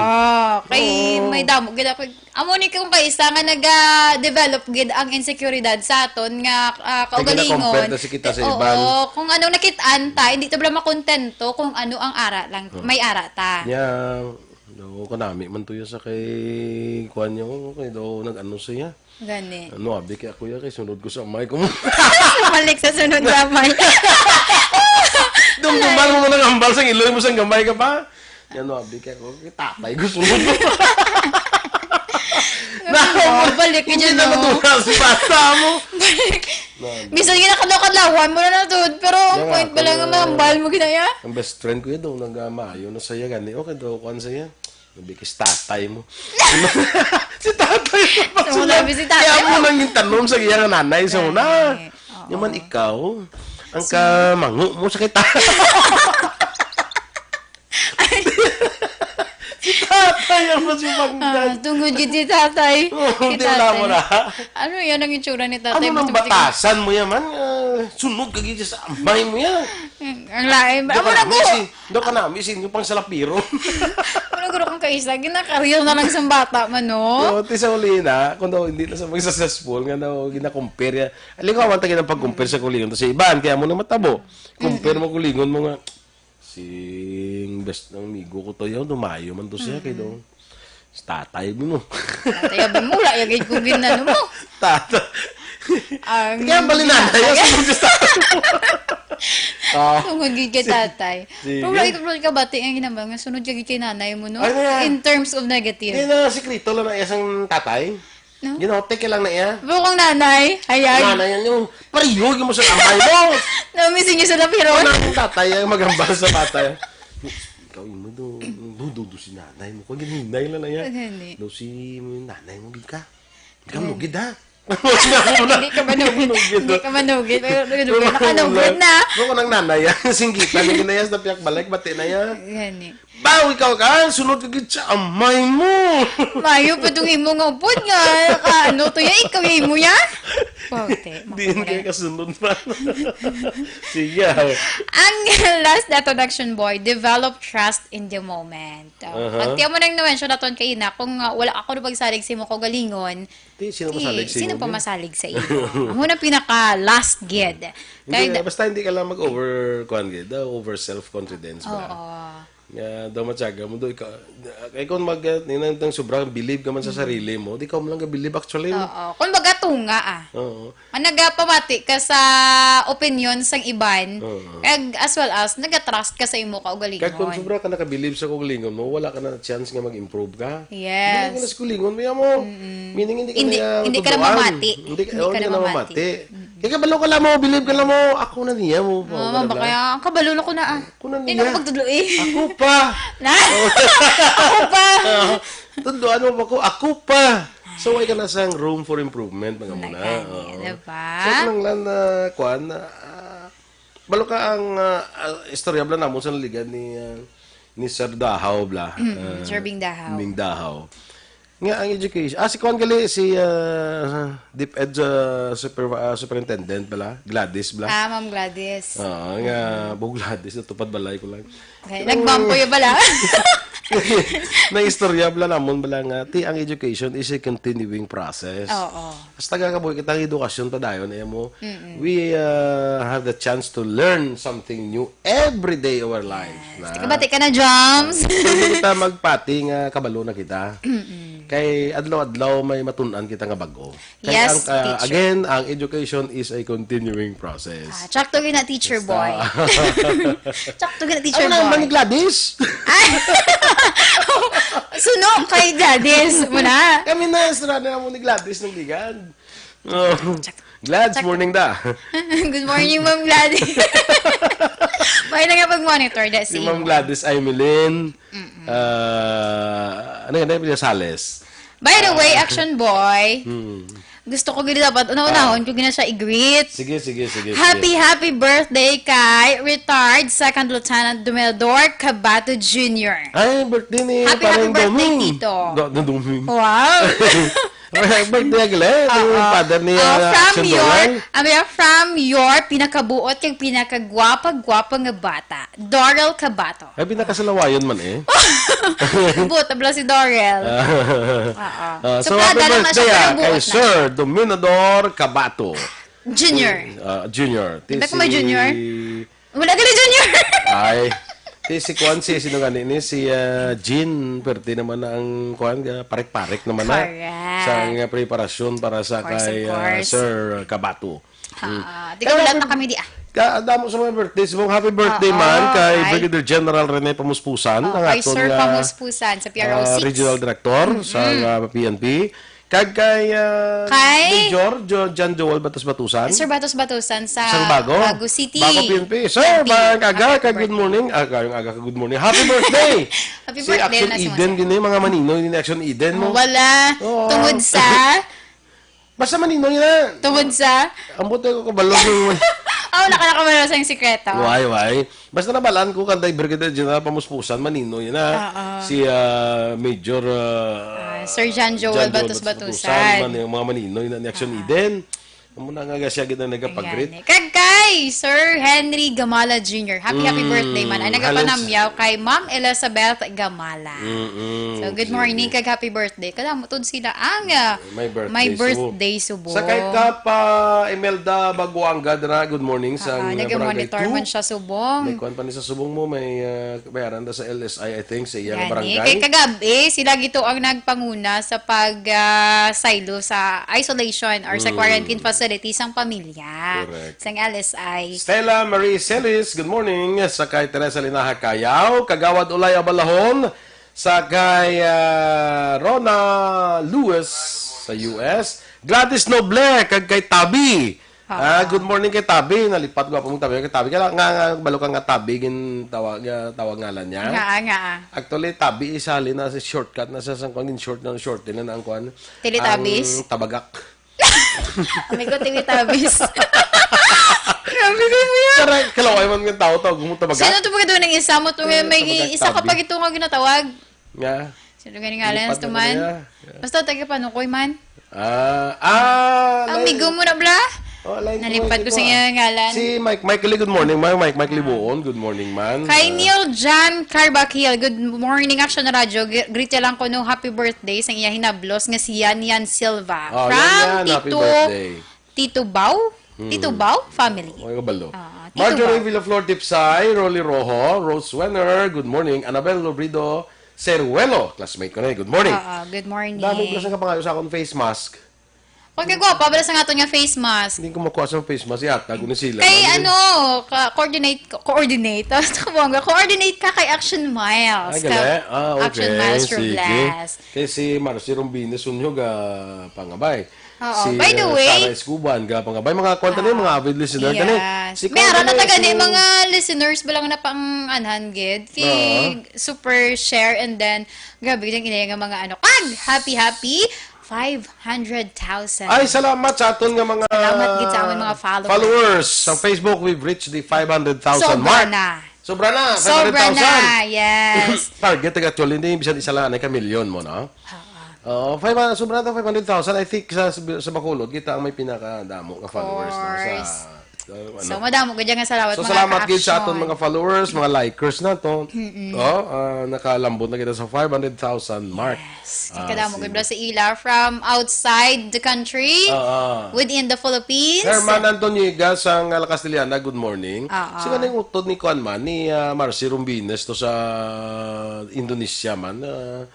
Kay Oo. May damo gid ako. Amo ni kung kaisa nga naga-develop gid ang insecurity sa aton nga, ah, Kay kaugalingon. Gina-compare na si kita sa Oo, iban. Kung ano nakit-an ta, hindi ta bala makontento kung ano ang ara lang, Hmm. may ara ta. Nya, daw kanami man tuyo sa kay kuwan niyo, kay daw nag-ano siya. Gani. Ano, abi kay ako ya, kay sunod ko sa amay ko. Balik sa sunod sa amay. Dumduman mo nang hambal sang iloy mo sang gamay ka pa. Yan, no, abi kay ako, kay tatay ko sunod. Ano, balik Hindi yun, na no? Madura si bata mo. Balik. No, abi. Bisan nga nakadlaw-kadlawan mo na na, dude. Pero ang Yan point nga, ba lang kung nga mahambal mo, ginaya? Ang best friend ko yun, daw nagamayo na saya gani. Okay, daw, kuwan saya. Nabikis tatay mo. Si tatay mo, So, pagsunod. Sabi si tatay Kaya mo mo. Nang yung tanong sa iyang nanay sa una. Nanay. Oo. Yaman ikaw, ang Si kamango mo sa kita. Si tatay ang mas Ah, mapagdan. Tungod gid si tatay. Oo, Si di wala tatay. Mo na. Ano yan ang itsura ni tatay? Ano nang Mas matigas. Batasan mo yan, man? Ah, sunod ka gid sa amay mo yan. Ang lain. Di Amo ka na namin ko. Si, di ka namin, sin yung pang salapiro. Ano guro kang kaisa? Ginakaril na lang sa bata man, no? Yo, ti sa uli na, kung daw hindi na sa mga successful, nga daw gina-compare yan. Alam ko, awang tayo ng pag-compare sa kulingon to sa iban, kaya mo na matabo. Compare mo kulingon mo nga, sing best ng amigo ko to, yo, dumayo man to siya, kay daw, si tatay mo. Tatay, abi mo, wala, yagay ko ginano mo. Tata. Ang Kaya bali na, ginatay. Kaya sumunod sa tatay mo. Ah. Tungod gid kay tatay. Sige. Pero wala ikaw, wala ka bati ang ginambal nga sunod ka gid kay nanay mo, no? Ano yan? In terms of negative. Yan ang sikreto lang na isang tatay. No? Ginahotek ka lang na iya. Pero kung nanay, hayag. Nanay yan yung, "Pariyog mo sa tatay mo." Namisin niyo sa lapiro. Kung ang tatay ang maghambal sa tatay. Ikaw, imo do, do, do, do si nanay mo. Kung ginhinay lang na iya. Gani. Do si mo yung nanay mo, gid ka. Ikaw mo, gid, ha? Hindi ka manugid. Hindi ka manugid. Pero, pero, pero, nakanugid na. Kung ang nanay, ah, singgitan, yung ginayas na piyak balik, bati na yan. Gani. Baw, ikaw ka, sunod ka gid sa amay mo. Mayo pa tong imo nga upod nga, ka, ano to ya, ikaw ya, imo ya? Pwerte, Di yun makukulay. Kayo kasunod pa. Sige, ah. Ang last nato, Action Boy, develop trust in the moment. Oh, Aha. Pag tiyan mo nang na-mention naton kaina, kung, ah, wala ako na pagsalig sa imo kaugalingon, Di, sino si-, masalig sa sino imo? Pa masalig sa imo? Amo na pinaka last gid. Hindi, Kaya basta hindi ka lang mag-over, kuwan gid, ah, over self-confidence ba? Oo. Nga, daw matyaga mo, do, ikaw, kay kung mag, ninang, nang sobrang believe ka man sa sarili mo, di ka mo lang ka-believe actually. Oo. Kung baga tunga, ah. Oo. Ang nagapamati ka sa opinion sang iban, Oo. Kag as well as nagatrust ka sa imo kaugalingon. Kag kung sobra ka nakabilib sa kaugalingon mo, wala ka na chance nga mag-improve ka. Yes. Hindi ka na sa kaugalingon mo, ya mo. Mm-mm. Meaning, hindi ka Hindi, na hindi ka na tutuan. Mamati. Hindi ka, Hindi oh, ka hindi na ka na mamati. Mamati. Mm-mm. Kaya kabalo ka lang mo, believe ka lang mo, ako na niya mo. Oh, bla, bla. Kaya, ang kabalo na ko na, ah. Ako na niya. Hindi na ako pagtudlo, eh. Ako pa. Na? Ako pa. Ah, tunduan mo ba ko? Ako pa. So, why ka na sang room for improvement, mga muna? Nagani, diba? So, nang lang na, kuan, ah, balo ka ang, ah, ah, istorya bala namon sa naligan ni, ah, ni Sir Dahaw, bla. Mm, ah, Sir Bing Dahaw. Bing Dahaw. Nga ang education. Ah, si kuan gali, si, ah, DepEd, ah, super-, ah, superintendent bala, Gladys bala. Ah, Ma'am Gladys. Oo, nga, bo Gladys, natupad balay ko lang. Okay, nagbampoy bala. Nang istorya bala namon bala nga, ti, ang education is a continuing process. Oo. Hasta nga kabuhi kita ang edukasyon pa dayon, eh, mo, we, uh, have the chance to learn something new every day of our life. Yes. Na? Tika, bati ka na, Joms. Hindi kita magpati nga kabalo na kita. Kay adlaw-adlaw may matun-an kita nga bago. Kay yes, ang, uh, teacher. Again, ang education is a continuing process. Ah, tsakto yun na, teacher boy. Tsakto yun na, teacher boy. Ano naman ni Gladys? Ay! Suno kay Gladys. Muna. Kami na, sira na mo ni Gladys ng ligan. Oh. Check. Glads, check. Morning da. Good morning, Ma'am Gladys. May na nga pag-monitor da si Ma'am Gladys Aimelin. Ah, ano yun? Ano yun? Sales. By the way, ah, Action Boy, hmm, gusto ko gini dapat, una-unahon ko gina siya i-greet. Sige, sige, sige, sige. Happy, happy birthday kay retired Second Lieutenant Dumeldor Cabato Junior. Ay, birthday ni Happy, happy Parang birthday, Doming. Tito. Do-, do-, Doming. Wow. Happy birthday, Glenn. Oo. Yung father niya, ah, from Action your, Dolan. Ano yan? From your pinakabuot kag pinakagwapa-gwapa nga bata, Dorel Cabato. Ay, pinakasalawayon man eh. Buot, abla si Dorel. Oo. Ah, so, so, happy birthday, ah, kay Sir Dominador Cabato. Junior. Ah, Junior. Di ba ko may junior? Wala ka na, Junior. Ay. Ti si kuan, si sino gani ni? Si, ah, Jean, pwerte naman na ang kuan, ah, parik-parik naman na. Correct. Sa nga preparasyon para sa kay, ah, Sir Cabato. Ha, mm. Di ka ulat na kami di, ah. Ka, damo sa mga birthday. Subong happy birthday man kay Brigadier General Rene Pamuspusan, ang aton nga, ah, Regional Director sa, ah, P N P. Kag kay, ah, kay Major Jo-, John Joel Batos Batusan. Sir Batos Batusan sa Bago City. Bago P N P. Sir, maayong aga, kag good morning. Ah, maayong aga, kag good morning. Happy birthday! Happy birthday na sa mga Eden, gini, mga maninoy, gini, Action Eden mo. Wala. Oo. Tungod sa? Basta maninoy na. Tungod sa? Ang buti ko kabalo yung Oh, naka-, nakabalo sa yung sikreto. Why, why? Basta nabalaan ko kanday Brigadier General Pamuspusan, maninoy na. Oo. Si, ah, Major, ah, Sir John Joel Batos Batusan. Man, yung mga maninoy na ni Action Eden. Amo na nga siya gid ang nagapag-greet. Ayan, eh. Kag kay Sir Henry Gamala Junior. Happy, happy birthday man. Ay, nagapanamyaw kay Ma'am Elizabeth Gamala. Mm-mm. So, good morning kag happy birthday. Kadamo tod sila ang, ah, may birthday subong. Sa kay Kap, ah, Imelda Baguanga dira, good morning sa, ah, nga nag-monitor man siya subong. May kuan pa ni sa subong mo, may, ah, bayaran da sa L S I, I think, sa iyang barangay. Kay kagabi, sila gito ang nagpanguna sa pag, ah, saylo sa isolation or sa quarantine facility sang pamilya. Correct. Sang L S I. Stella Marie Celis, good morning. Sa kay Teresa Linaha Cayaw, Kagawad Ulay Abalahon, sa kay, ah, Rona Lewis sa U S, Gladys Noble, kag kay Tabi. Ah, good morning kay Tabi. Nalipat gwapo mong Tabi. Kay Tabi, kaya nga, nga, balo ka nga Tabi, gin tawag, ah, tawag ngalan niya. Nga, nga. Actually, Tabi, isa halin na sa shortcut na sa, sa, kung short na, short din na ang kuan. Teletubbies? Ang tabagak. Amigo, Teletubbies. Grabe ko niya. Tara, kalaway man ng tao, tawag mo tabagak. Sino to ba doon ang isa mo? To may, may isa ka pa gito nga ginatawag. Nga. Sino gani ngalan sa tuman? Basta taga Panukoy man. Ah, ah, amigo mo na, bla? Oh, nalipat ko sa iya ngalan. Si Mike, Mike Lee, good morning, Mike. Mike, Mike Libuon, good morning, man. Kay Neil John Carbakil, good morning, Action Radio. Gr-, greet lang ko no, happy birthday sa iya hinablos nga si Yan Yan Silva. Oh, from Yan Yan, happy birthday. Tito Bao? Hmm. Tito Bao family. Ay, kabalo. Ah, Tito Marjorie Bao. Villaflor Tipsay, Rolly Rojo, Rose Wenner, good morning. Annabel Lobrido Seruelo, classmate ko na eh, good morning. Ah, ah, good morning. Damo pala sa kapangayo sa akong face mask. Pagkagwapa, bala sa nga aton nga face mask. Hindi ko makuha sa face mask. Yata, kung sila. Kay Ano yun? ano, ka, coordinate, co-, coordinate. Sa bongga, coordinate ka kay Action Miles. Ay, Ka, gali? Ah, okay. Action Miles Sige. Robles. Kay si Marcy Rombines Unyog, ah, pangabay. Oo. Si, By the uh, way, Sarah Escuban, ga pangabay. Mga kwanta na yung mga Ah, avid listener. Gani, yes. si May ara na Carmen taga ni Escuban. mga listeners ba lang na pang anhan gid? Kay Oo. super share and then, grabe yung inaya nga mga ano. Kag, happy, happy, five hundred thousand. Ay, salamat sa aton nga mga Salamat gid sa amon mga followers. followers. Sa Facebook, we've reached the five hundred thousand Sobra mark. na. Sobra na, Sobra five hundred thousand. na, yes. Target, taga actually, hindi, bisan isa lang, ay ka milyon mo, no? Oo. Oo, five hundred, sobra na five hundred thousand. I think sa, sa Bacolod, kita ang may pinakadamo nga followers, no? Sa, Course. sa, ano? So, madamo gid nga salamat, So, mga salamat gid sa aton ka-action. mga followers, mga likers na to. Mm-mm. Oh, ah, nakalambot na kita sa five hundred thousand mark. Yes. Ah, Kadamo sige. gid bala sa ila from outside the country, Oo. within the Philippines. Herman Antoniega sang La Castellana, good morning. Oo. Sino na yung utod ni kuan man, ni, ah, Marcy Rombines to sa Indonesia man? Ah,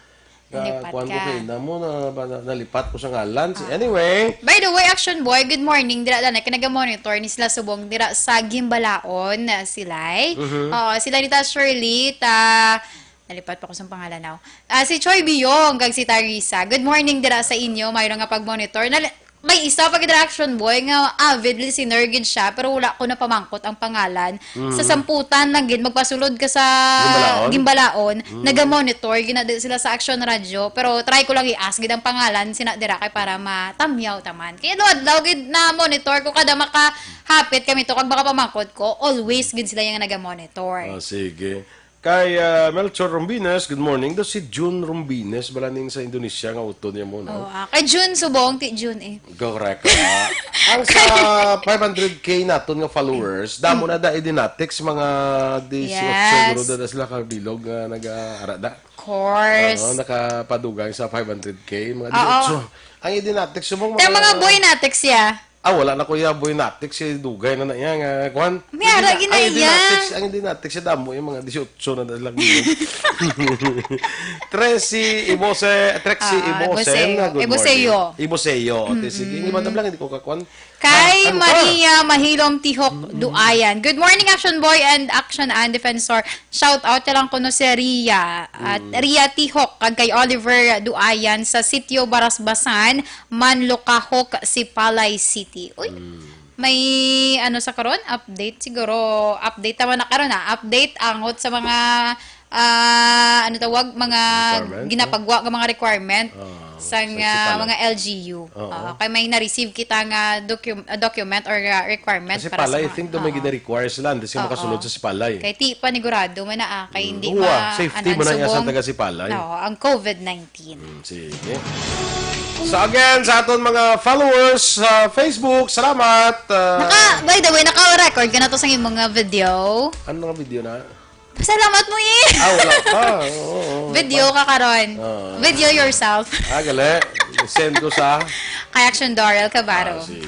Nalipat kuan ko ka. kay na mo na, ba, na, nalipat ko sa ngalan. Si, Ah. anyway. By the way, Action Boy, good morning. Dira, dira, kinaga-monitor ni sila subong dira sa Gimbalaon, ah, Silay. Mhm. Oo, sila ni ta Shirley, ta Nalipat pa ko sa pangalan now. Ah, si Choi Biyong kag si Tarisa. Good morning dira sa inyo. Mayroon nga pag-monitor. Nal-, may isa pa gid Action Boy nga avid listener gid siya, pero wala ko napamangkot ang pangalan. Mm. Sa samputan lang gid, magpasulod ka sa Gimbalaon? Gimbalaon, Mm. naga-monitor gid na di sila sa Action Radio, pero try ko lang i-ask gid ang pangalan sina dira kay para matamyaw taman. Kay adlaw-adlaw gid na monitor ko kada makahapit kami to kag makapamangkot ko, always gid sila yung naga-monitor. Oh, sige. Kay, ah, Melchor Rombines, good morning. Daw si Jun Rombines, bala ning sa Indonesia nga utod niya mo, no? Oh, ah, kay Jun subong, ti Jun eh. Correct, ah. Ang sa five hundred K naton nga followers, damo na da idinatik sa mga disiotso Yes. siguro da sila kabilog nga nag-aara da. Course. Oo, nakapadugay sa five hundred K, mga Oo. disiotso. Ang idinatik subong Kaya mga mga boy natik siya. Ah, wala na, Kuya Boy, natik si dugay na na iya nga, kwan. May ara Hindi na, gina ang iya. Idinatik, ang idinatik sa damo, yung mga disiotso na lang. Tresi Ibose, Trexi Ah, Ibose, Iboseo. na, good Iboseo. morning. Iboseo. O, te, sige, Mm-mm. hindi man lang, hindi ko kakwan. Kay Ah, ano ka? Maria Mahilom Tihok Mm-mm. Duayan. Good morning, Action Boy and Action and Defensor. Shout out na lang kuno si Ria. At Mm. Ria Tihok, kag kay Oliver Duayan sa Sitio Barasbasan, Manlukahok, Sipalay City. Uy, Mm. may ano sa karon? Update siguro. Update naman na karon, ah. Update angot sa mga, ah, ano tawag? Mga Requirement, no? ginapagwa nga mga requirement Ah, sang, sa ah, Sipalay. mga L G U. Oo. Ah, kay may na-receive kita nga docu-, ah, document or, ah, requirement Kasi para sa Sipalay, I mga, think, do may oo. gina-require sila, hindi sila Oo. makasulod sa Sipalay. Kay ti panigurado man na, ah, kay Mm. hindi Uwa, ma-, safety anan man na iya sa subong. taga Sipalay. Oo, ang covid nineteen. Mm, sige. So again, sa aton mga followers sa Facebook, salamat, ah. Naka, by the way, naka-record ka na to sa imong mga video? Ano nga video na? Pasalamat mo eh. Ah, wala pa. Oo, oo, Video pa. ka karon. Oo. Video yourself. Ah, gali. Send ko sa Kay Action Daryl Cabaro. Ah, sige.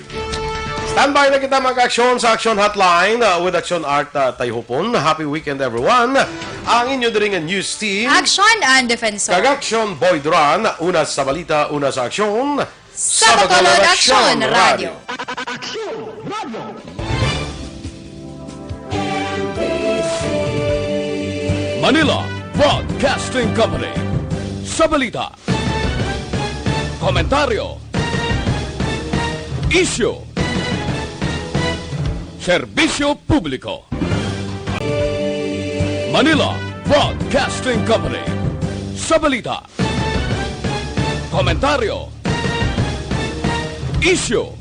Standby na kita mag-aksyon sa Action Hotline, uh, with Action Art, uh, Tayhupon. Happy weekend, everyone. Ang inyo diri nga news team. Action and Defensor. Kag Action Boy Duran, una sa balita, una sa aksyon. Sa Bacolod, Action Radio. Action Radio. Manila Broadcasting Company. Sa balita, komentaryo, isyu, serbisyo publiko. Manila Broadcasting Company. Sa balita, komentaryo, isyu,